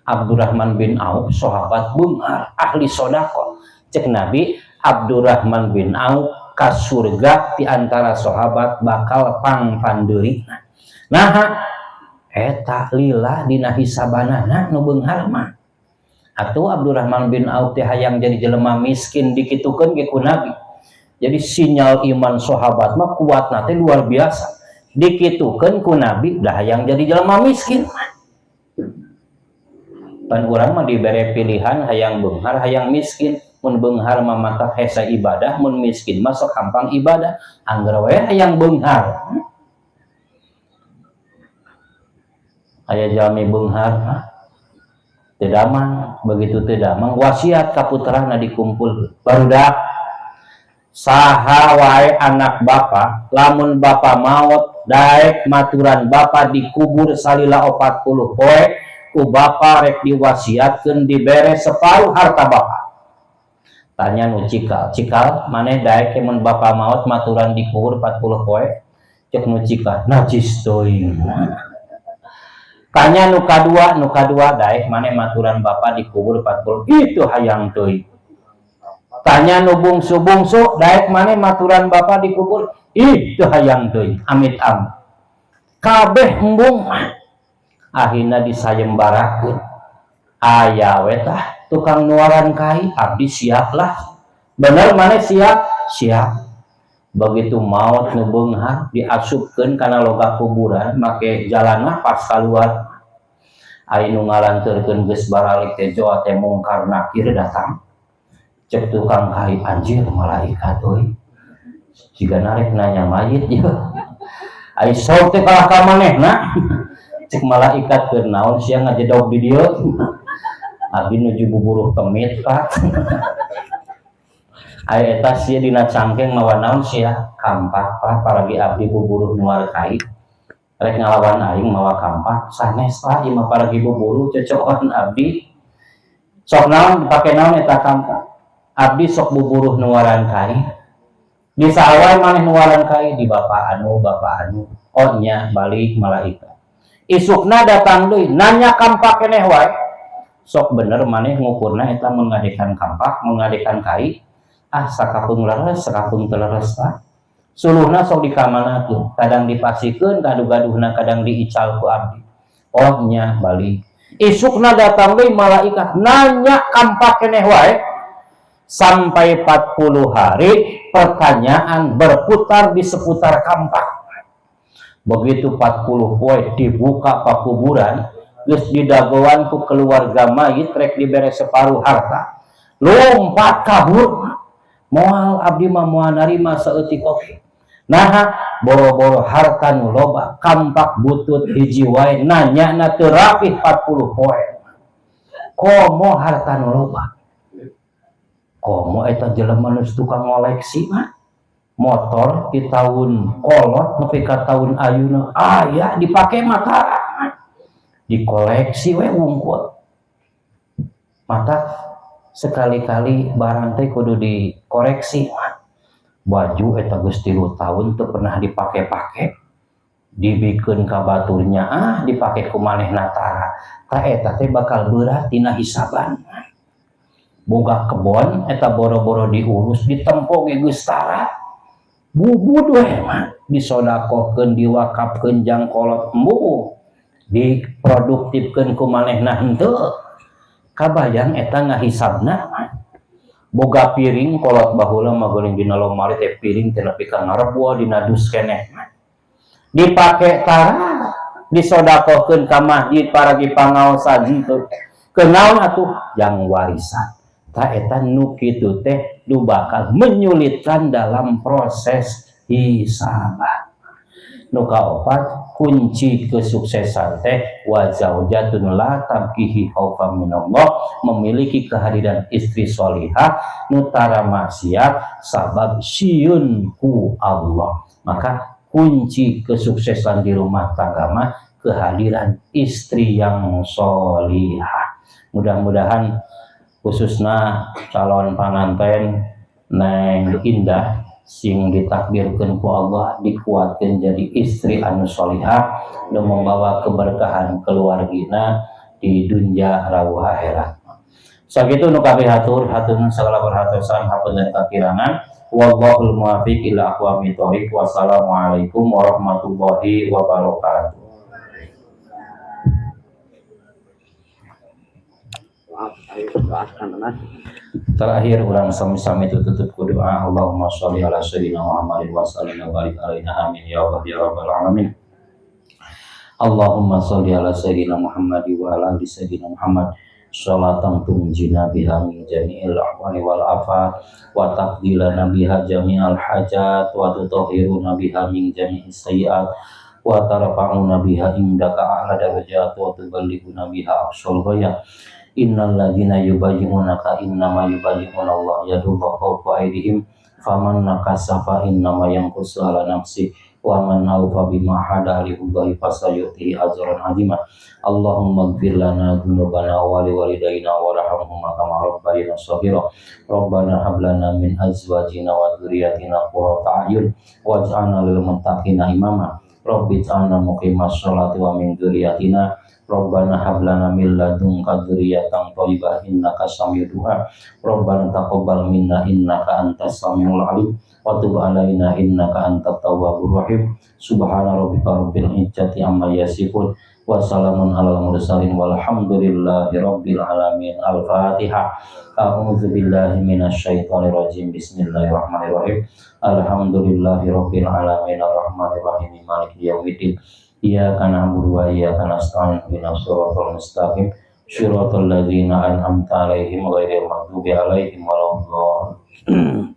S1: Abdurrahman bin Auf sahabat beunghar, ahli sodako. Cek Nabi, Abdurrahman bin Auf ka surga di antara sahabat bakal pangpandeurina. Nah, eta lila dina hisabanana nu beunghar mah. Atuh Abdurrahman bin Auf teh hayang jadi jelema miskin dikitukeun ge ku Nabi. Jadi sinyal iman sahabat mah kuatna teh luar biasa. Dikitukeun ku Nabi dah hayang jadi jelema miskin. Pan urang mah dibere pilihan hayang beunghar hayang miskin. Mun beunghar mah mata hese ibadah, mun miskin mah sok hampang ibadah. Angger we hayang beunghar. Aya jalmi beunghar teu damang, begitu teu damang wasiat ka putrana dikumpul. Barudak saha wae anak bapa, lamun bapa maot daek maturan bapa dikubur salila 40 poe, ku bapa rek diwasiatkeun dibere separuh harta bapa. Tanya nu cikal, cikal maneh daek mun bapa maot maturan dikubur 40 poe? Cek nu cikal, najis teuing. Tanya nu kadua daek maneh maturan bapa dikubur 40, itu hayang teuing. Tanya nu bungsu-bungsu daek maneh maturan bapa dikubur, itu hayang teuing. Amit amit. Kabeh embung akhirna disayembarakeun. Aya we tah tukang nuaran kai, abdi siap lah. Bener maneh siap? Siap. Begitu maot nu beunghar diasupkeun kana loga kuburan make jalanna pas kaluar. Aya nu ngalanteurkeun geus baralik teh joa teh mungkar nakir datang. Cek tukang kai, anjir malaikat euy. Jiga narek nanya mayit ieu. Ai sok teh kalah ka manehna. Cek malaikat keur naon sia ngajedog di dieu. Abdi nuju buburuh kemit Pak. Ai eta sia dina cangkeng mawa naon sia? Kampak Pak, paragi abdi buburuh nuar kai. Rek ngalawan aing mawa kampak, sanes Pak, ieu mah paragi buburuh cocokan abdi. Sok naon dipake naon eta kampak? Abdi sok buburuh nuaran kai. Di sawah maneh nuaran kai di bapak anu, bapak anu. Oh nya balik malaikat. Isukna datang deui nanya kampak keneh wae. Sok bener maneh ngukurna eta mun ngadekan kampak, mun ngadekan kai. Ah sakapeung leres, sakapeung teu leres Pak. Suluhna sok dikamanakeun, kadang dipasikeun, gaduh-gaduhna kadang diical ku abdi. Oh nya balik. Isukna datang deui malaikat nanya kampak keneh wae. Sampai 40 hari pertanyaan berputar di seputar kampak. Begitu 40 poe dibuka pakuburan, geus didagoan ku keluarga mayit rek dibere separuh harta. Lompat kabur. Moal abdi mah moal narima saeutik oge. Naha boro-boro harta nu loba, kampak butut hiji wae nanyana teu rapih 40 poe. Komo harta nu loba. Komo eta jelema nu tukang ngoleksi mah. Motor di tahun kolot nepi ka tahun ayeuna aya dipake mah tara. Dikoleksi we wungkul. Mata sekali-kali barang teh kudu dikoreksi mah. Baju eta geus 3 tahun teu pernah dipake-pake. Dibikeun ka baturnya ah dipake ku manehna tara. Ta eta teh bakal berat dina hisaban. Boga kebon eta boro-boro diurus ditempo ge geus tara. Bubud we mah disodakohkeun diwakafkeun jang kolot embung. Diproduktifkeun ku manehna henteu. Kabayang eta ngahisabna mah. Boga piring kolot baheula mah geuning dina lomari teh piring teh nepi ka ngarebua dina dus keneh mah. Dipake tara disodakohkeun ka masjid paragi pangaosan henteu. Kenaon atuh jang warisan. Ta eta nu kitu teh nu bakal menyulitkan dalam proses hisabah. Nu kaopat kunci kesuksesan teh wa zaujatun la tabkihi khaufan minallah, memiliki kehadiran istri solihah nu tara maksiat sabab sieun ku Allah. Maka kunci kesuksesan di rumah tangga mah kehadiran istri yang solihah. Mudah-mudahan khususna calon panganten Neng Indah sing ditakdirkeun ku Allah dikuatkeun jadi istri anu solihah nu membawa keberkahan keluargina di dunia rawuh akhirat. Sakitu nu kabeh hatur hatur sagala perhatosan hapunten kakirangan. Wallahul muwaffiq ila aqwamit thoriq. Wassalamualaikum warahmatullahi wabarakatuh.
S2: Maaf, ayo doakan nah.
S1: Terakhir urang sami-sami tutup ku doa. Allahumma sholli ala sayyidina Muhammadin wa sallim wa barik alaina, amin ya Allah ya rabbal alamin. Allahumma sholli ala sayyidina Muhammad wa ala ali sayyidina Muhammad sholatan tunjina biha min jami'il ahwali wal afat, wa taqdi lana biha jami'al hajat, wa tutahhiruna biha min jami'is sayyiat, wa tarfa'una biha indaka a'la darajat, wa tuballighuna biha aqsal ghayat. Innal ladzina yubayyi'unaka innama yubayyi'una Allah yadullah fawqa aydihim, faman nakasa fa innama yankusu ala nafsi, wa man awfa bima ahada alillahi fasayutihi ajran azima. Allahumma ighfir lana dzunubana wa liwalidayna warhamhuma kama rabbayana shaghira. Rabbana hab lana min azwajina wa dzurriyyatina qurrata a'yun waj'alna lil muttaqina imama. Rabbi ij'alna muqimas sholati wa min dzurriyyatina. Rabbana hab lana min ladunka dzurriyyatan thayyibah innaka samiud du'a. Rabbana taqabbal minna innaka antas samiul alim wa tub alaina innaka antat tawwabur rahim. Subhana rabbika rabbil izzati amma yasifun wa salamun alal mursalin walhamdulillahi rabbil alamin. Al-Fatihah. A'udzu billahi minasyaitonir rajim. Bismillahirrahmanirrahim. Alhamdulillahi rabbil alamin arrahmanir rahim maliki yaumiddin. Iyyaka na'budu wa iyyaka nasta'in ihdinas siratal mustaqim siratal ladzina an'amta 'alaihim ghairil maghdubi 'alaihim waladdallin.